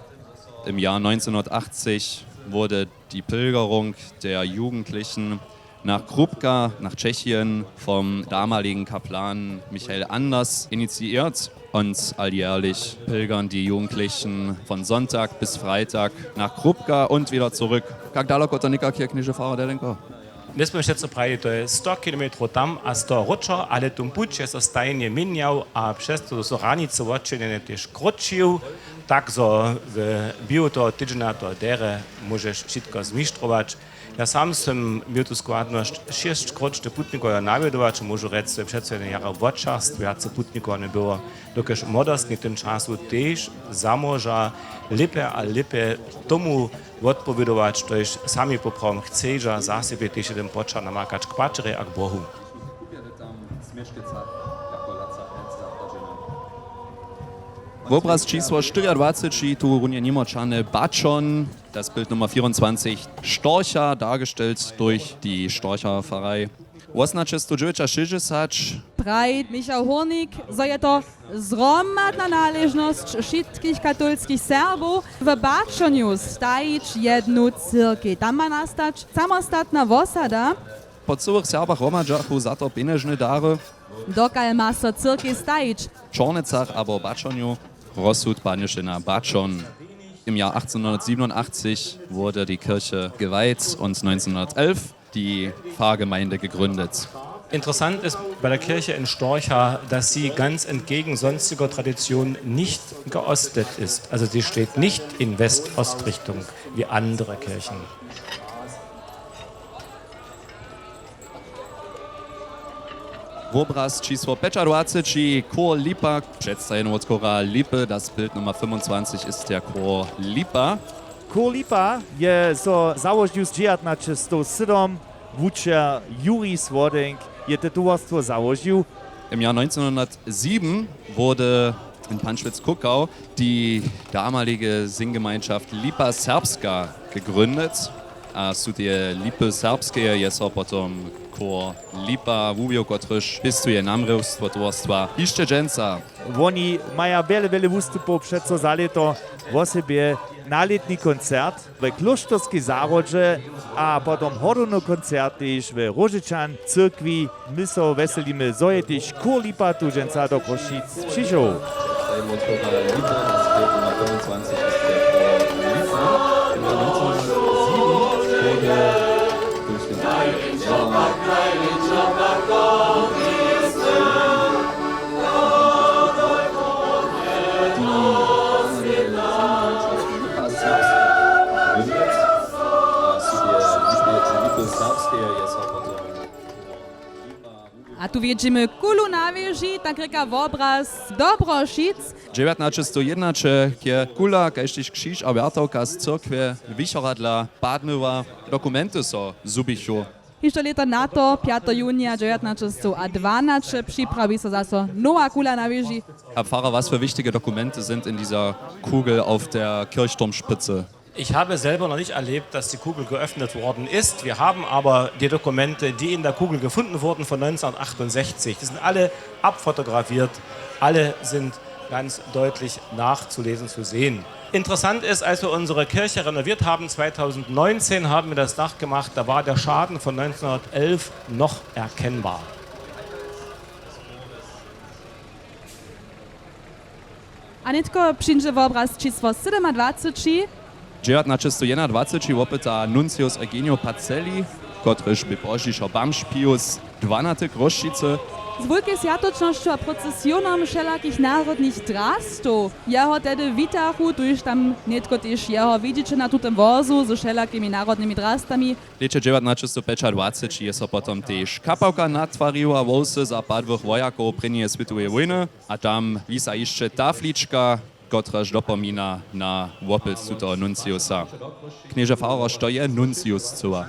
Im Jahr neunzehnhundertachtzig wurde die Pilgerung der Jugendlichen nach Krupka, nach Tschechien vom damaligen Kaplan Michael Anders initiiert. Und alljährlich pilgern die Jugendlichen von Sonntag bis Freitag nach Krupka und wieder zurück. Kak daleko to někak je, kněže farar Delenko? My smy přeco prajili, to je sto kilometrow tam a sto wróćo, ale tón puć je so stajnje měnjał a přez to, zo su hranicy wotčinjene, tež krótšił, tak zo w běhu toho tydźenja to derje móžeš wšitko zmištrować. Ja sam sym měł tu składnosć šěsć krótšnych putnikow nawjedować, móžu rjec, zo je přeco jedne jara wočerstwjace putnikowanje było, dokelž młodostni w tym času tež zamóža lěpje a lěpje tomu wotpowědować, štož sami poprawom chceža, za sebje tež jedyn poćah namakać k pačerjej a k Bohu. Wobraz čisło štyriadwaceći, tu runje nimo čahny baćon, das Bild Nummer vierundzwanzig, Storcha, dargestellt durch die Storcher Pfarrei. Wosomnaćestowdźewjećašěsćdźesat. Praji Michał Hórnik, zo je to zhromadna naležnosć wšitkich katolskich Serbow w baćonju stajić jednu cyrkej. Tam ma nastać samostatna wosada. Po cyłych Serbach hromadźachu za to pjenježne dary. Dokal ma so cyrkej stajić? W Čornycach abo w baćonju. Rozsud padnješe na baćon. Im Jahr achtzehnhundertsiebenundachtzig wurde die Kirche geweiht und neunzehnhundertelf die Pfarrgemeinde gegründet. Interessant ist bei der Kirche in Storcha, dass sie ganz entgegen sonstiger Tradition nicht geostet ist. Also sie steht nicht in West-Ost-Richtung wie andere Kirchen. Wobraz čisło pjećadwaceći, chór Lipa, předstajenje wot chóra Lipy, das Bild Nummer fünfundzwanzig ist der Chor Lipa. Chór Lipa je so załožił z dźewjatnaćestowsydom, wučer Juri Słodynk je te towarstwo załožił. Im Jahr neunzehnhundertsieben wurde in Panschwitz-Kuckau die damalige Singgemeinschaft Lipa Serbska gegründet. A z teje Lipy Serbskeje je so potom chór Lipa wuwił, kotryž pěstuje namrěwstwo towarstwa hišće dźensa. Woni maja wjele, wjele wustupow přeco za lěto, wosebje na lětni koncert w klóšterskej zahrodźe a potom hodowny koncert tež w Róžečan cyrkwi. My so wjeselimy, zo je tež chór Lipa tu dźensa do Chrósćic přišoł. A tu wědźimy kulu na wěži, tak rěka wobraz Dobrošic. Dźewjatnaćestowjednaće je kula kaž tež křiž a wjertawka z cyrkwje Wichera dla padnyła. Dokumenty so zhubichu. Hišće lěto na to, pjateho junija dźewjatnaćestowdwanaće, připrawi so zaso nowa kula na wěži. Herr Pfarrer, was für wichtige Dokumente sind in dieser Kugel auf der Kirchturmspitze? Ich habe selber noch nicht erlebt, dass die Kugel geöffnet worden ist. Wir haben aber die Dokumente, die in der Kugel gefunden wurden von neunzehnhundertachtundsechzig. Die sind alle abfotografiert, alle sind ganz deutlich nachzulesen, zu sehen. Interessant ist, als wir unsere Kirche renoviert haben, zweitausendneunzehn, haben wir das Dach gemacht, da war der Schaden von neunzehnhundertelf noch erkennbar. A nětko přińdźe wobraz čisło sydomadwaceći. Dźewjatnaćestowjednadwaceći wopyta nuncius Eugenio Pacelli, kotryž bě pozdźišo bamž Pius dwanaty Chrósćicy. Z wulkej swjatočnosću a procesionom wšelakich narodnych drastow jeho tehdy witachu, tuž tam nětko tež jeho widźiće na tutym wozu ze wšelakimi narodnymi drastami. W lěće dźewjatnaćestowpjećadwaceći je so potom tež kapałka natwariła, wowsy zapadłych wojakow prěnjeje swětoweje wójny, a tam wisa hišće taflička, kotraž dopomina na wopyt tutoho nunciusa. Knježe faroš, što je nuncius cyła?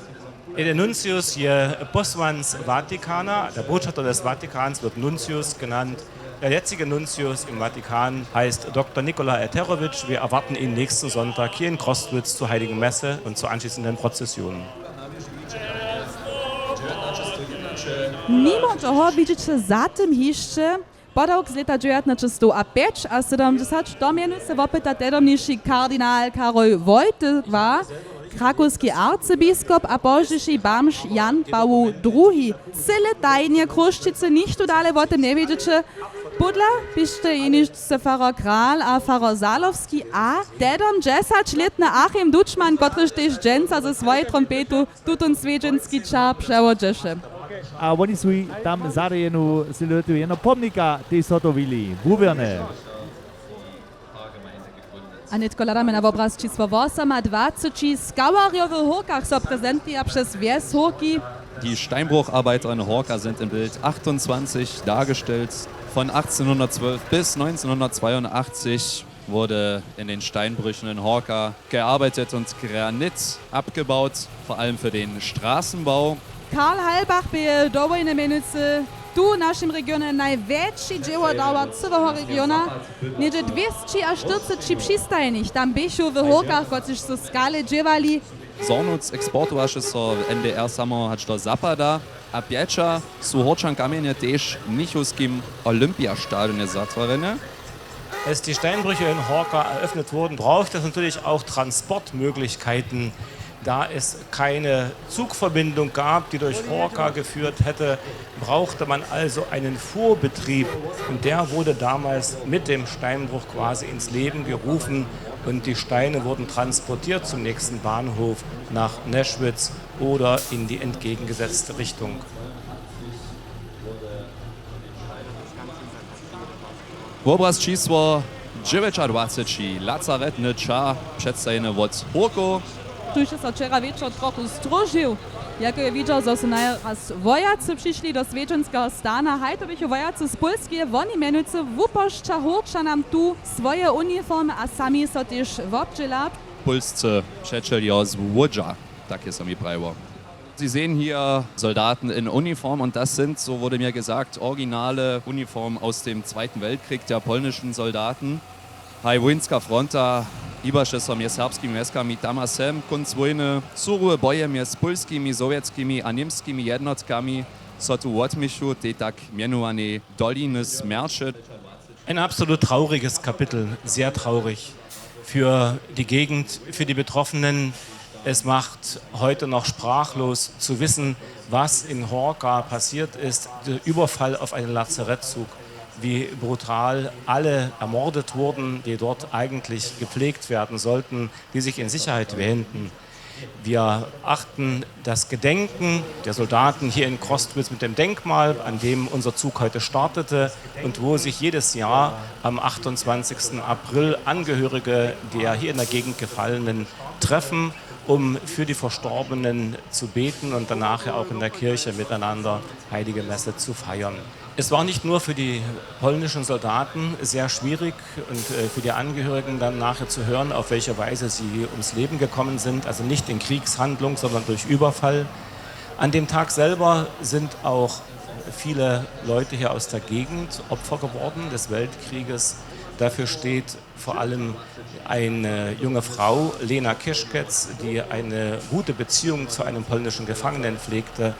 Der Nuntius je Posłanc Vatikana, der Botschafter des Vatikans wird Nuntius genannt. Der jetzige Nuntius im Vatikan heißt Doktor Nikola Eterowitsch. Wir erwarten ihn nächsten Sonntag hier in Crostwitz zur Heiligen Messe und zur anschließenden Prozession. Nimo toho widźiće za tym hišće podawk z lěta dźewjatnaćestowpjeć a sydomdźesat. To mjenujcy wopyta tedomniši kardinal Karol Wojtyła, krakowski arcybiskop a pozdźiši bamž Jan Pawoł druhi. Cyle tajnje Chrósćicy, nichtó dale wo tym njewědźeće. Podla běštej jeniž se farar Kral a farar Zalowski a tedom dźesaćlětny Achim Dučman, kotryž tež dźensa ze swojej trompetu tutón swjedźenski čar přewodźeše. A oni su tam za jednu siluetu jedno pomnika tež zhotowili. Wuwěrne. A nětko hladamy na wobraz čisło wosomadwaceći. Skawarjo w Hórkach so prezentuja přez wjes Hórki. Die Steinbrucharbeiter in Horka sind im Bild achtundzwanzig dargestellt. Von achtzehnhundertzwölf bis neunzehnhundertzweiundachtzig wurde in den Steinbrüchen in Horka gearbeitet und Granit abgebaut, vor allem für den Straßenbau. Karl Halbach bě do wojny mjenujcy tu w našim regionje najwjetši dźěło dała cyłeho regiona. Něhdźe dwěsći a štyrceći přistajnich tam běchu w Hórkach, kotřiž su skale dźěłali. Zornuc eksportowaše so w N D R samo hač do zapada a pječa su Hórčan kamjenje tež w mnichowskim Olympiastadionje zatwarjene. Als die Steinbrüche in Horka eröffnet wurden, brauchte es natürlich auch Transportmöglichkeiten. Da es keine Zugverbindung gab, die durch Horka geführt hätte, brauchte man also einen Fuhrbetrieb. Und der wurde damals mit dem Steinbruch quasi ins Leben gerufen. Und die Steine wurden transportiert zum nächsten Bahnhof nach Neschwitz oder in die entgegengesetzte Richtung. Wobraz čisło dźewjećadwaceći, lazaretny čar, předstajeny wot Hórkow. Tuž je so wčera wječor trochu stróžił, jako je widźał, zo su najraz wojacy přišli do swjedźenskeho stana. Haj, to běchu wojacy z Pólskeje, woni mjenujcy wupožča Hórčanam tu swoje uniformy a sami so tež wobdźěla. Pólscy přećeljo z łódźa, tak je so mi prajiło. Sie sehen hier Soldaten in Uniform und das sind, so wurde mir gesagt, originale Uniformen aus dem Zweiten Weltkrieg der polnischen Soldaten. Haj, wójnska fronta hibaše so mjez serbskimi wjeskami tam a sem. Kónc wójny, surowe boje mjez pólskimi, sowjetskimi a němskimi jednotkami so tu wotměchu tej tak mjenowanej Doliny smjerće. Ein absolut trauriges Kapitel, sehr traurig für die Gegend, für die Betroffenen. Es macht heute noch sprachlos zu wissen, was in Horka passiert ist, der Überfall auf einen Lazarettzug, wie brutal alle ermordet wurden, die dort eigentlich gepflegt werden sollten, die sich in Sicherheit wähnten. Wir achten das Gedenken der Soldaten hier in Crostwitz mit dem Denkmal, an dem unser Zug heute startete und wo sich jedes Jahr am achtundzwanzigsten April Angehörige der hier in der Gegend Gefallenen treffen, um für die Verstorbenen zu beten und danach ja auch in der Kirche miteinander heilige Messe zu feiern. Es war nicht nur für die polnischen Soldaten sehr schwierig und, äh, für die Angehörigen dann nachher zu hören, auf welche Weise sie ums Leben gekommen sind, also nicht in Kriegshandlung, sondern durch Überfall. An dem Tag selber sind auch viele Leute hier aus der Gegend Opfer geworden des Weltkrieges. Dafür steht vor allem eine junge Frau, Lena Kischkec, die eine gute Beziehung zu einem polnischen Gefangenen pflegte.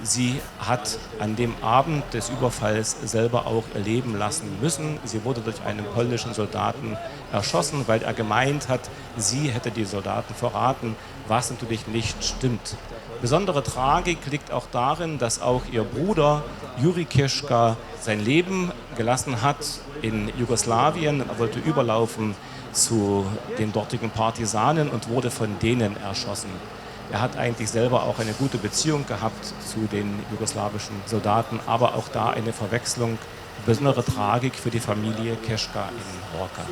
Sie hat an dem Abend des Überfalls selber auch ihr Leben lassen müssen. Sie wurde durch einen polnischen Soldaten erschossen, weil er gemeint hat, sie hätte die Soldaten verraten, was natürlich nicht stimmt. Besondere Tragik liegt auch darin, dass auch ihr Bruder Juri Kischka sein Leben gelassen hat in Jugoslawien. Er wollte überlaufen zu den dortigen Partisanen und wurde von denen erschossen. Er hat eigentlich selber auch eine gute Beziehung gehabt zu den jugoslawischen Soldaten, aber auch da eine Verwechslung, besondere Tragik für die Familie Keschka in Horka.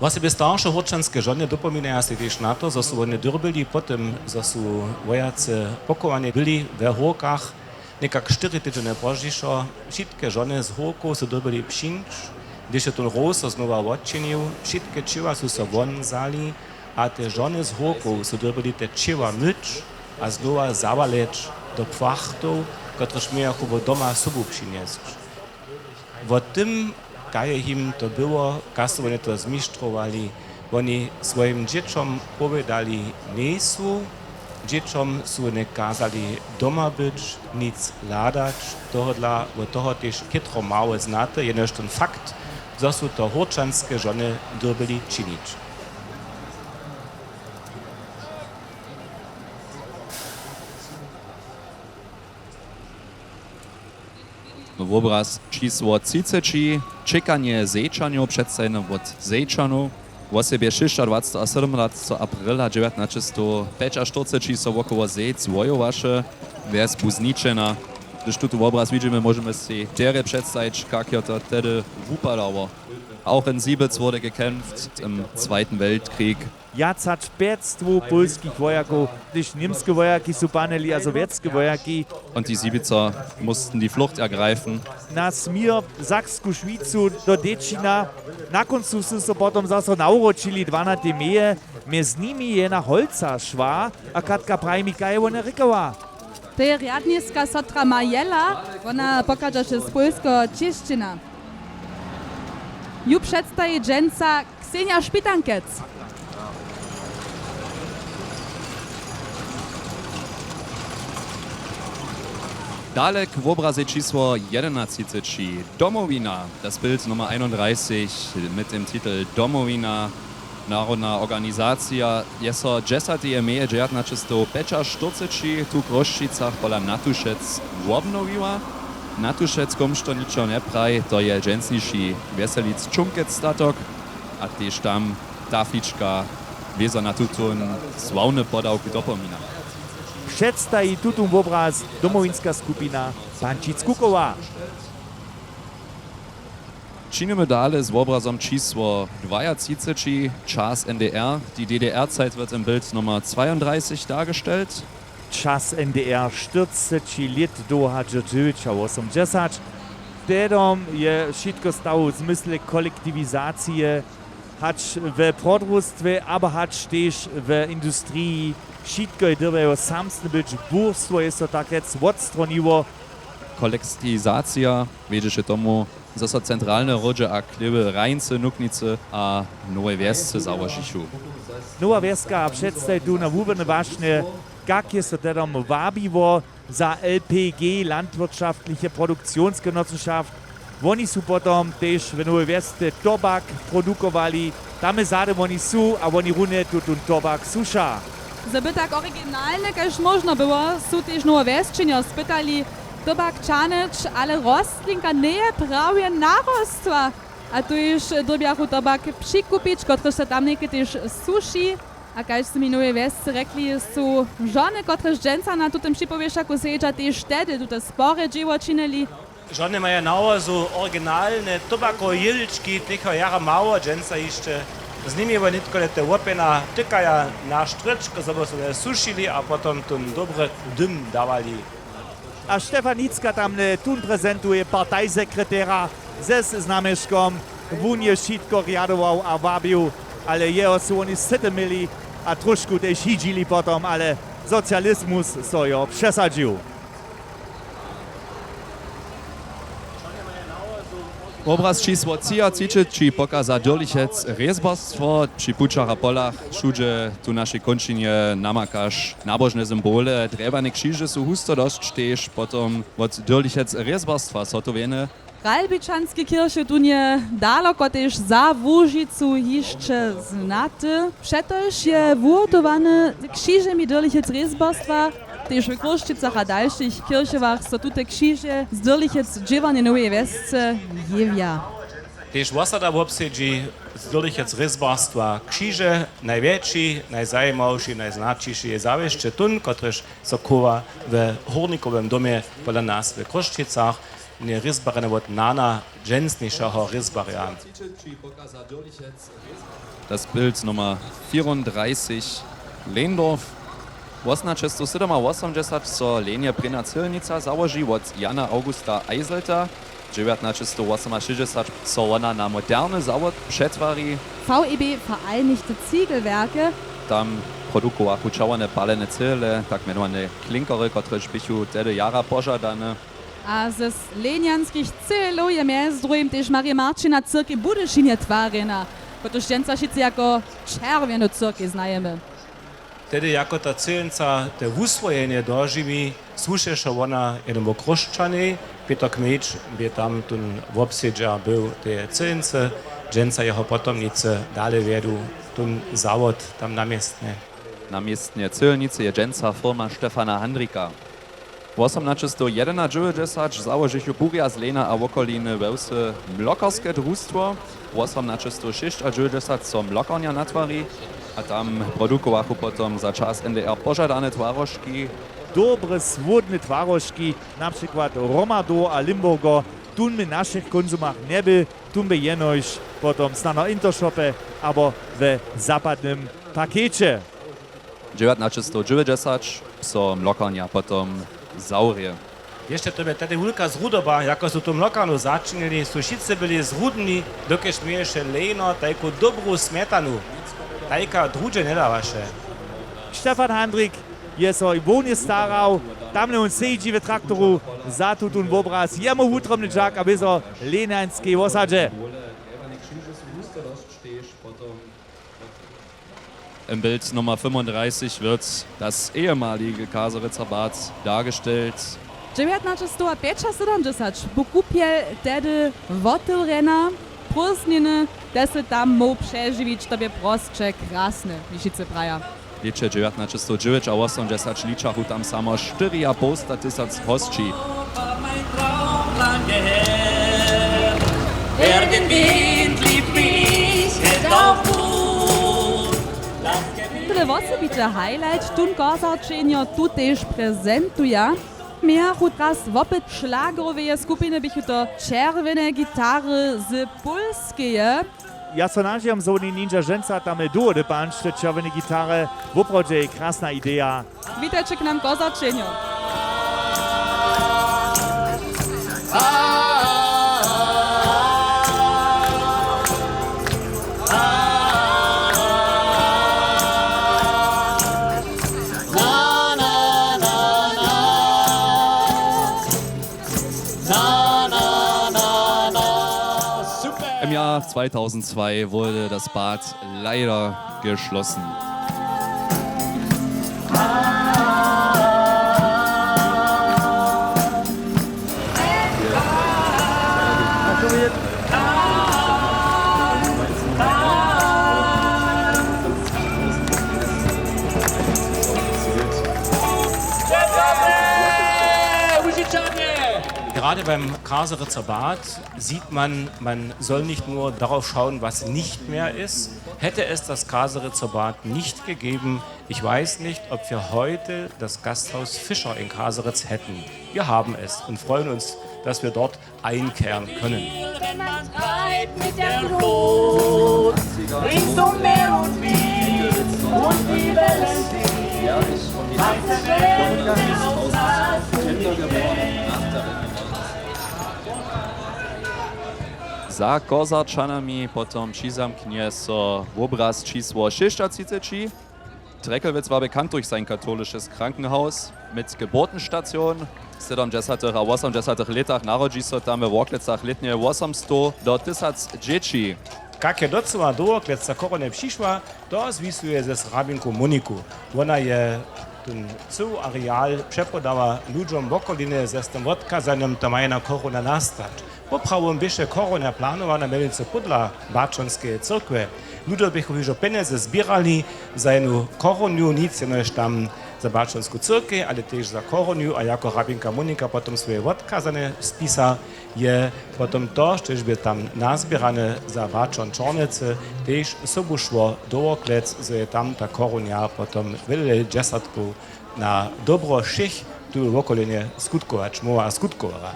Wosebje starše hórčanske žony dopominaja sej tež na to, zo su wone dyrbyli po tym, zo su wojacy pochowani byli we Hórkach, někak štyri tydźenje pozdźišo, wšitke žony z Hórkow su dyrbjeli přińć, hdyž je tón roz so znowa wotčinił, wšitke ćěła su so wonzali a te žony z Hórkow su dyrbjeli te ćěła myć a znowa zawaleć do płachtow, kotrež mějachu wot doma sobu přinjesć. Wo tym, kaž je jim to było, kaž su woni to zmištrowali, woni swojim dźěćom powědali njejsu. Dźěćom su woni kazali doma być, nic hladać. Tohodla wot toho tež chětro mało znate, jenož tón fakt, zo su to hórčanske žony dyrbjeli činić. Wobraz čisło třiceći, čekanje zejčanjow, předstajene wot zejčanow. Wosebje šěsćadwaceteho a sydomdwaceteho aprila dźewjatnaćestow pjećaštyrceći so wokoło zejc wojowaše, wjespu zničena. Hdyž tutu wobraz widźimy, móžemy sej derje předstajić, kak jo to tehdy wupadało. Auch in Siebitz wurde gekämpft im Zweiten Weltkrieg. Wjac hač pjećstow pólskich wojakow, hdyž němske wojaki su panyli a sowjetske wojaki. Und die Siebitzer mussten die Flucht ergreifen. Na směr w Saksku Šwicu do Dečina. Na kóncu su so potom zaso nawróćili dwanatej meje. Mjez nimi je na holca šła a Katka praji mi, kaj je wone rěkała. To je rjadniska sotra Majela, wona pochadźaše z pólskeho Ćěšćina. Ju předstaji dźensa Ksenja Špitankec. Dalek w wobrazej čisło jedenatřiceći. Domowina, das Bild Nummer einunddreißig mit dem Titel Domowina. Narodna organizacija je so dźesateje meje dźewjatnaćestowpjećaštyrceći tu w Chrósćicach pola Natušec wobnowiła. Natušec, kómž to ničo njepraji, to je dźensniši Wjeselic Čunkec statok a tež tam tafička wězo na tutón sławny podawk dopomina. Předstaji tutón wobraz domowinska skupina Pančic Kukowa. Činimy dale z wobrazom čisło dwajatřiceći, Čas N D R, die D D R-Zeit wird im Bild Nummer zweiunddreißig dargestellt. Čas N D R, štyrceći lět dołha, dźewjećawosomdźesać. Tehdom je wšitko stało w zmysle kolektiwizacije, hač we prodrustwje, abo hač tež w industriji. Wšitko je dyrbjało samsne być, burstwo je so takec wotstroniło. Kolektiwizacija wjedźeše tomu, zo so centralne hródźe a chlěby Rajncy, Nuknicy a Nowej Wjesce załožichu. Nowa Wjeska předstaji tu na wuwěrne wašnje, kak je so tehdom wabiło za L P G, Landwirtschaftliche Produktionsgenossenschaft. Woni su potom tež w Nowej Wjesce tobak produkowali. Tam je zady woni su a woni runje tutón tobak suša. Zo by tak originalne kaž móžno było, su tež Nowowjesćenjo spytali tobak ćahnyć, ale rostlinka njeje prawje narostła. A tuž dyrbjachu tobak přikupić, kotryž so tam něke tež suši. A kaž su mi w Nowej Wjesce rjekli, su žony, kotrež dźensa na tutym připowěšćaku sedźa, tež tehdy tute spore dźěło činili. Žony maja na wozu originalne tobakowe jělički, techo jara mało dźensa hišće. Z nimi wone nětko lěte łopjena tykaja na štryčk, zo by so le sušili a potom tón dobry dym dawali. A Stefan Hitzka tamle tón prezentuje, partajsekretera ze znamješkom. Wón je wšitko rjadował a wabił, ale jeho su woni syte měli a tróšku tež hidźili potom, ale socializmus so jo přesadźił. Wobraz čisło třiatřiceći pokaza Dyrlichec rězbarstwo. Při pućach a polach wšudźe tu w našej kónčinje namakaš nabožne symbole. Drjewjane křiže su husto dosć tež potom wot Dyrlichec rězbarstwa zhotowjene. Ralbičanske kirchy tón je daloko tež za Łužicu hišće znaty. Přetož je wuhotowany křižemi Dyrlichec rězbarstwa. Tež w Chrósćicach a dalšich kirchowach so tute křiže z Dyrlichec dźěłarnje Noweje Wjesce jewja. Tež wosada wobsedźi z Dyrlichec rězbarstwa křiže. Najwjetši, najzajimawši, najznaćiši je zawěsće tón, kotryž so chowa we Hórnikowym domje pola nas w Chrósćicach. Nje rězbarjene wot nana, dźensnišeho rězbarja. Das Bild Nummer vierunddreißig, Lehndorf. Wosemnaćestowsydomawosomdźesat so w Lehnje prěnja cyjelnica załoži wot Jana Augusta Eiselta. Dźewjatnaćestowwosomašěsćdźesat so wona na moderny zawod přetwari. V E B Vereinigte Ziegelwerke. Tam produkowachu čerwjane palene cyjele, tak mjenowane klinkery, kotrež běchu tehdy jara požadane. A z lenjanskich cyjelow je mjez druhim tež Marje Marćina cyrkej w Budyšinje twarjena, kotruž dźensa wšitcy jako čerwjenu cyrkej znajemy. Tehdy jako ta cyjelnica te wuswojenje dožiwi, słušeše wona jenomu Chrósćanej. Pětr Kmejč bě tam tón wobsedźer był teje cyjelnicy, dźensa jeho potomnicy dale wjedu tón zawod tam na městnje. Na městnje cyjelnicy je dźensa firma Stefana Handrika. Wosomnaćestowjedynadźewjećdźesat załožichu Burja z Lejna a wokoliny we wsy mlokarske drustwo. Wosomnaćestowšěsćadźewjećdźesat so mlokarnja natwari a tam produkowachu potom za čas N D R požadane twarožki. Dobre słódne twarožki, na přikład Romadow a Limburger, tón w našich kónzumach njebě, tón bě jenož potom snano w Intershopje abo we zapadnym pakeće. Dźewjatnaćestowdźewjećdźesat so mlokarnja potom zawrě. Hišće to bě tehdy wulka zrudoba, jako su tu mlokarnu začinili, su wšitcy byli zrudni, dokelž měješe Lejno tajku dobru smjetanu. Tajka druhdźe njedawaše. Stefan Handrik je so i hłownje starał, tamle wón sedźi w traktoru, za tutón wobraz, jemu wutrobny dźak a bě so w Lejnjanskej wosadźe. Im Bild Nummer fünfunddreißig wird das ehemalige Kaseritzer Bad dargestellt. Dźewjatnaćestowpjećasydomdźesat bu kupjel tehdy wotewrjena, prózdniny, te sy tam móhł přežiwić, to bě prosće krasne, Mišicy praja. W lěće dźewjatnaćestowdźewjećawosomdźesat ličachu tam samo štyriapołsta tysac hosći. Tyle wosebity highlight tón kozarčenjo tu tež prezentuja. Mějachu tras wopyt šlagroweje skupiny, běchu to Čerwjene gitary z Pólskeje. Ja so nadźijam, zo woni nińdźa ženca tam dołho dypanć, te čerwjene gitary, woprawdźe je krasna ideja. Witajće k nam, kozarčenjo. Im Jahr zweitausendzwei wurde das Bad leider geschlossen. Gerade beim Kaseritzer Bad sieht man, man soll nicht nur darauf schauen, was nicht mehr ist. Hätte es das Kaseritzer Bad nicht gegeben, ich weiß nicht, ob wir heute das Gasthaus Fischer in Kaseritz hätten. Wir haben es und freuen uns, dass wir dort einkehren können. Za Kozarčanami potom přizamknje so wobraz čisło šěsćatřiceći. Treckelwitz war bekannt durch sein katholisches Krankenhaus mit Geburtenstation. W sydomdźesatych a wosomdźesatych lětach narodźi so tam we Worklecach lětnje wosomstow do tysac dźěći. Kak je docyła do Worklec za korony přišła, to zwisuje ze hrabinku Moniku. Wona je tón cyły areal přepodała ludźom wokoliny, z tym wotkazanym, to maja na korona nastać. Poprawom běše korona planowana mjenujcy pódla Baćonskeje cyrkwje. Ludźo běchu hižo pjenjezy zběrali za jednu koronju, nic jenož tam za Baćonsku cyrkej, ale tež za koronju, a jako hrabinka Monika potom swoje wotkazanje spisa, je potom to, štož bě tam nazběrane za Baćon Čornjecy, tež sobu šło do Worklec, zo je tam ta koronja potom wjele dźesatkow na dobro wšěch tu w wokolinje skutkować móhła a skutkowała.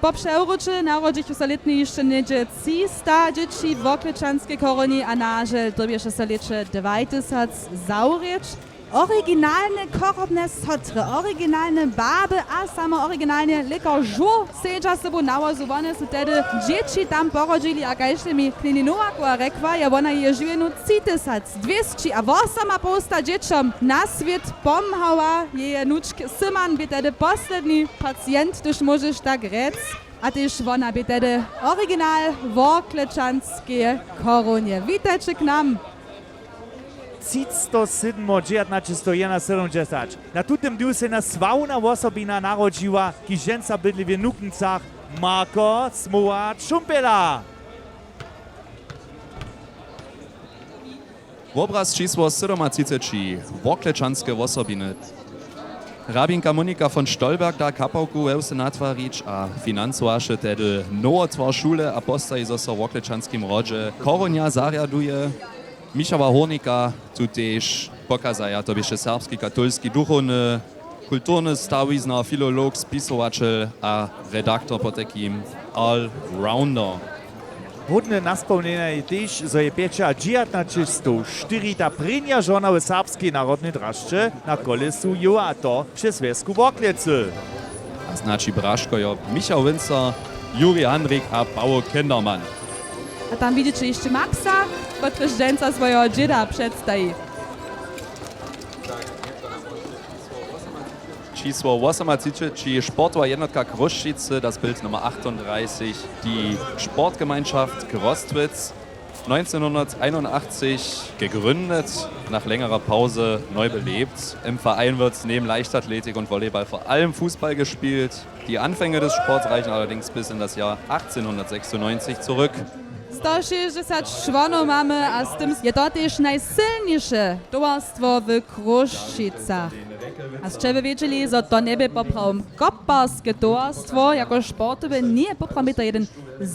Po přewróće narodźichu so lětnje hišće něhdźe třista dźěći w Worklečanskej koronji a nažel dyrbješe so w lěće dwajtysac zawrěć. Originalne chorobne sotry, originalne barby a samo originalnje lěkarz Žur sedźa sobu na wozu. Wone su tehdy dźěći tam porodźili a kaž je mi knjeni Nowakowa rjekła, je wona jeje žiwjenju třitysac dwěsći a wosomapołsta dźěćom na swět pomhała. Jeje nučk Syman bě tehdy posledni pacient, hdyž móžeš tak rjec. A tež wona bě tehdy original Worklečanskeje koronje. Witajće k nam. Třicto sydmo dźewjatnaćestowjedynasydomdźesat. Na tutym dnju so jedna sławna wosobina narodźiła, kiž dźensa bydli w Nukncach, Marko Smoła Čumpela. Wobraz čisło sydomatřiceći, Worklečanske wosobiny. Hrabinka Monika von Stolberg da kapałku we wsy natwarić a financowaše tehdy nowotwar šule a postaji zo so w Worklečanskim hrodźe chorunja zarjaduje. Michała Hórnika tu tež pokazaja, to běše serbski katolski duchowny, kulturny stawiznar, filolog, spisowaćel a redaktor potajkim allrounder. Hódne naspomnjenja je tež, zo je pjećadźewjatnaćestow štyri ta prěnja žona w serbskej narodnej drasće na kolesu jěła, a to přez wjesku Worklecy. A znaći Braško jo Michał Winzer, Juri Handrik a Pawo Kindermann. A tam widźeće hišće Maxa, kotryž dźensa swojeho dźěda předstaji. Čisło wosomatřiceći, sportowa jednotka Chrósćicy, das Bild Nummer achtundreißig, die Sportgemeinschaft Crostwitz, neunzehnhunderteinundachtzig gegründet, nach längerer Pause neu belebt. Im Verein wird neben Leichtathletik und Volleyball vor allem Fußball gespielt. Die Anfänge des Sports reichen allerdings bis in das Jahr achtzehnhundertsechsundneunzig zurück. Sto šěsćdźesat čłonow mamy a z tym je to tež najsylniše towarstwo w Chrósćicach. A sće wy wědźeli, zo to njebě poprawom koparske towarstwo, jako sportowe njeje poprawom jeden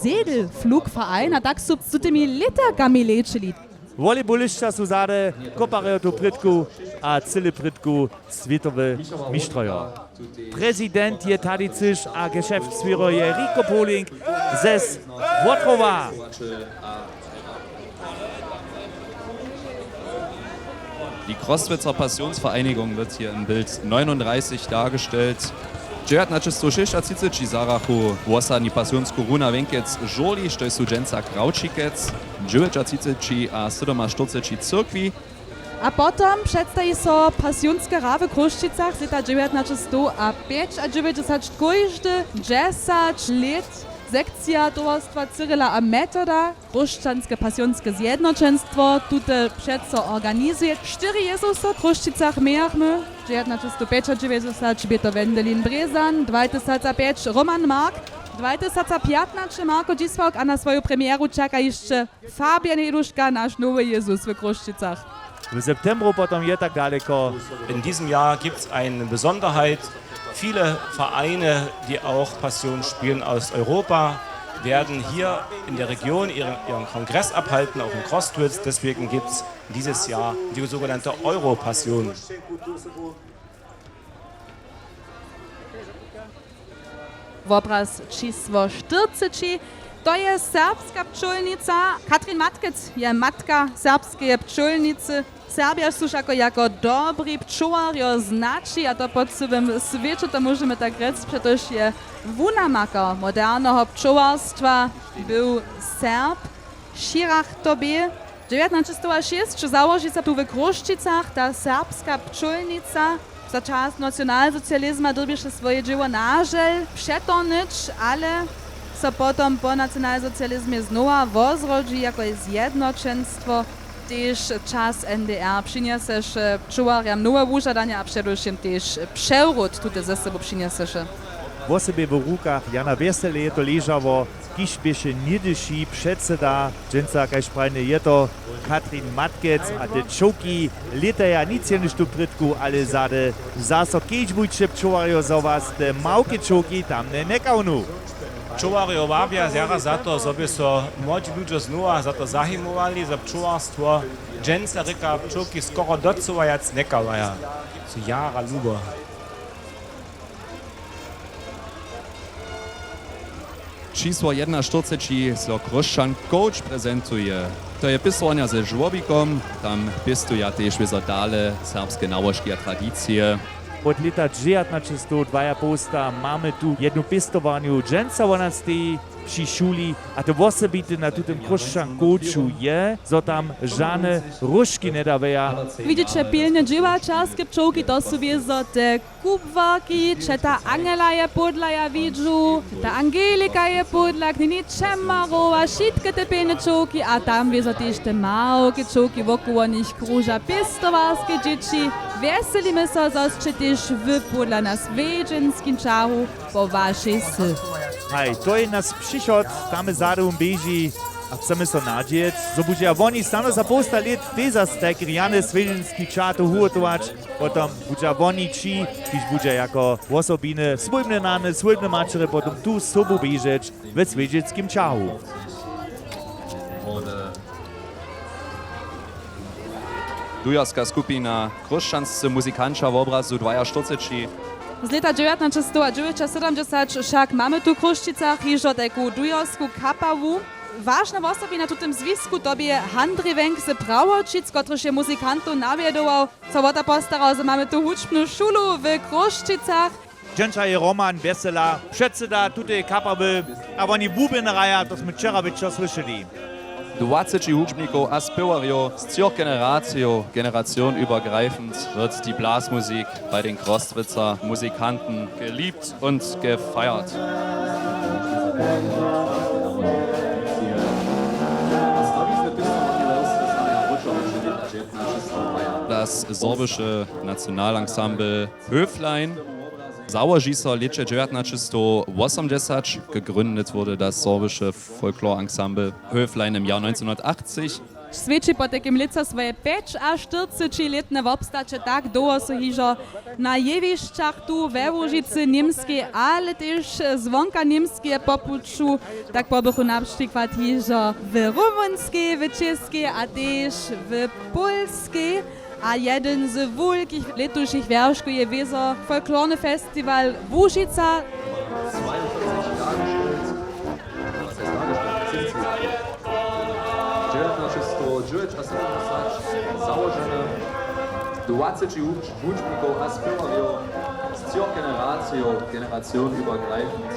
Segelflugverein, a tak su z tutymi lěterkami lećeli. Volejbolišća su zady, koparjo tu prědku a cyle prědku swětowe mištrojo. Prezident je Tadicyš a Geschäftsführer je Rico Pohling zes Wotrowa. Die Crostwitzer Passionsvereinigung wird hier im Bild neununddreißig dargestellt. Dźewjatnaćestow šěsćatřiceći zahrachu wosadni pasionskej Runa Wjenkec žurli, štož su dźensa Krawčikec, dźewjećatřiceći a sydomaštyrceći cyrkwi. A potom předstaji so pasionska hra w Chrósćicach z lěta dźewjatnaćestow a pjećadźewjećdźesat. Kóžde dźesać lět sekcija towarstwa Cyrila a Metoda, Chrósćanske pasionske zjednoćenstwo, tute přeco organizuje. Štyri jězusy w Chrósćicach mějachmy. Dźewjatnaćestow pjećadźewjećdźesat bě to Wendelin Brězan, dwatysacapjeć Roman Mark, dwatysacapjatnaće Marko Dźisławk a na swoju premjeru čaka hišće Fabian Jeduška, naš nowy Jezus w Chrósćicach. W septembru potom je tak daleko. In diesem Jahr gibt es eine Besonderheit. Viele Vereine, die auch Passion spielen aus Europa, werden hier in der Region ihren, ihren Kongress abhalten, auch in Crostwitz. Deswegen gibt es dieses Jahr die sogenannte Europassion. Wobraz čisło štyrceći, to je serbska pčołnica. Katrin Matkec je matka serbskeje pčołnicy. Serbja su wšako jako dobri pčołarjo znaći, a to po cyłym swěće, to móžemy tak rjec, přetož je wunamakar moderneho pčołarstwa był Serb. Širach to bě. Dźewjatnaćestowašěsć załoži so tu w Chrósćicach ta serbska pčołnica. Za čas nacionalsocializma dyrbješe swoje dźěło na žel přetorhnyć, ale so potom po nacionalsocializmje znowa wozrodźi jako zjednoćenstwo. Tež čas N D R přinjeseše pčołarjam nowe wužadanja a předewšěm tež přewrót tute ze sobu přinjeseše. Wosebje w rukach Jana Wjesele je to ležało, kiž běše něhdyši předsyda. Dźensa, kaž prajene, je to Katrin Matkec a te čołki lětaja nic jenož tu prědku, ale zady zaso kedźbujće pčołarjo, zo was te małke čołki tamne njekawnu. Pčołarjo wabja jara za to, zo by so młodźi ludźo znowa za to zahimowali, za pčołarstwo. Dźensa rěka, pčołki skoro docyła wjac njekawaja. Su jara lubo. Čisło jednaštyrceći so Chrósćan Coach prezentuje. To je pěstowarnja ze žłobikom. Tam pěstuja tež wězo dale serbske nałožki a tradicije. Wot lěta dźewjatnaćestow dwajapołsta mamy tu jednu pěstowarnju. Dźensa wona steji při šuli, a to wosebite na tutym Chrósćan Coachu je, zo tam žane róžki njedawaja. Widźiće pilnje dźěłaćerske pčołki, to su wězo te kubłarki, će ta Angela je podla, ja widźu, ta Angelika je podla, knjeni Čemarowa, wšitke te pjenje čołki a tam wězo tež te małke čołki wokoło nich kruža pěstowarske dźěći. Wjeselimy so, zo sće tež wy podla nas w wjedźenskim ćahu po wašej sy. Haj, to je naš přichod, tam zadu běži A chcemy so nadźeć, zo budźeja woni snano za połsta lět tež zas tajki rjany swjedźenski ćato wuhotować. Potom budźeja woni ći, kiž budźeja jako wosobiny swójbne nany, swójbne maćerje potom tu sobu běžeć we swjedźenskim ćahu. Dujerska skupina Chrósćanscy muzikanća wobrazu dwajaštyrceći. Z lěta dźewjatnaćestow a dźewjećasydomdźesat wšak mamy tu w Chrósćicach hižo tajku dujersku kapawu. Wažna wosobina w tutym zwisku to bě Handrij Wenk z Prawoćic, kotryž je muzikantow nawjedował, so wo to postarał, zo mamy tu hudźbnu šulu w Chrósćicach. Dźensa je Roman Wjesela, předsyda tuteje kapawy, a woni wuběhnraja, to smy wčera wječor słyšeli. Dwaceći hudźbnikow a spěwarjow z třoch generacijow, generationsübergreifend, wird die Blasmusik bei den Crostwitzer Musikanten geliebt und gefeiert. Das sorbische Nationalensemble Höflein załoži so w lěće dźewjatnaćestowwosomdźesat. Gegründet wurde das sorbische Folklorensemble Höflein im Jahr neunzehnhundertachtzig. Swjeći potajkim lětsa swoje pjećaštyrcećilětne wobstaće tak dołho so hižo na jewišćach tu we Łužicy, Němskej, ale tež zwonka Němskeje po puću. Tak pobychu na přikład hižo w Rumunskej, w Čěskej a tež w Pólskej. A jedyn z wulkich lětušich wjerškow je wězo folklorny festiwal Łužica. Dźewjatnaćestowdźewjećasydomdźesat załoženy, dwaceći hudź-, hudźbnikow a spěwarjow z třoch generacijow, generationsübergreifend,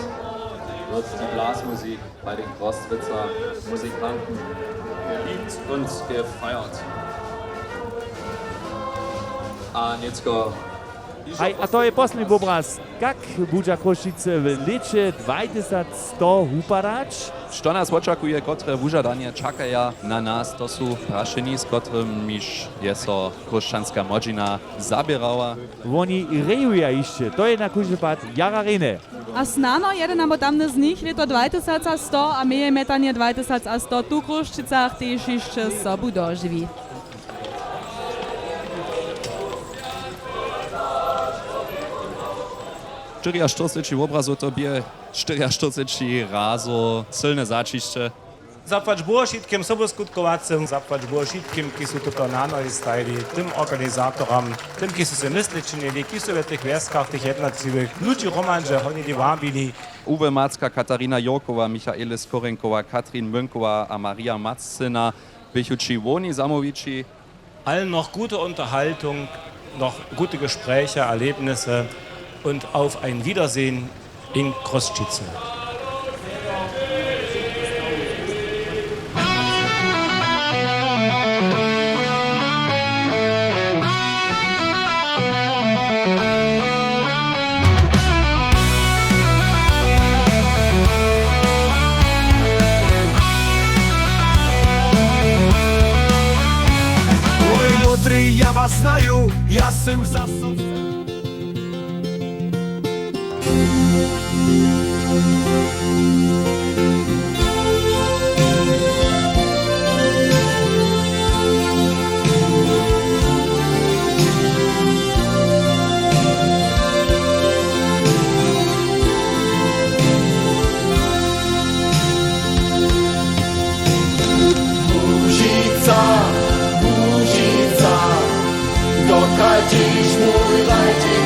wird die Blasmusik bei den Crostwitzer Musikanten geliebt und gefeiert. A nětko Haj, a to je posledni wobraz. Kak budźa Chrósćicy w lěće dwajtysacsto wupadać? Što nas wočakuje, kotre wužadanja čakaja na nas, to su prašeni, z kotrymiž je so chrósćanska młodźina zaběrała. Woni rejuja hišće, to je na kóždy pad jara rjenje. A snano jedyn abo tamny z nich lěto dwajtysacsto a mejemjetanje dwajtysacsto tu w Chrósćicach tež hišće sobu dožiwi. Štyriaštyrceći wobrazow, to bě štyriaštyrceći razow sylne zaćišće. Zapłać Bóh wšitkim sobuskutkowanym, zapłać Bóh wšitkim, kiž su tuto na nohi stajili, tym organizatoram, tym, kiž su sej mysle činili, kiž su w tych wjeskach tych jednotliwych ludźi hromadźe honili, wabili. Uwe Macka, Katarina Jurkowa, Michaele Skorenkowa, Katrin Münkowa a Maria Matzena běchu ći hłowni zamołwići. Allen noch gute Unterhaltung, noch gute Gespräche, Erlebnisse und auf ein Wiedersehen in Chrósćicy. Mój jutry, ja was znaju, ja sym za Łužica, Łužica, dokelž mój lajčik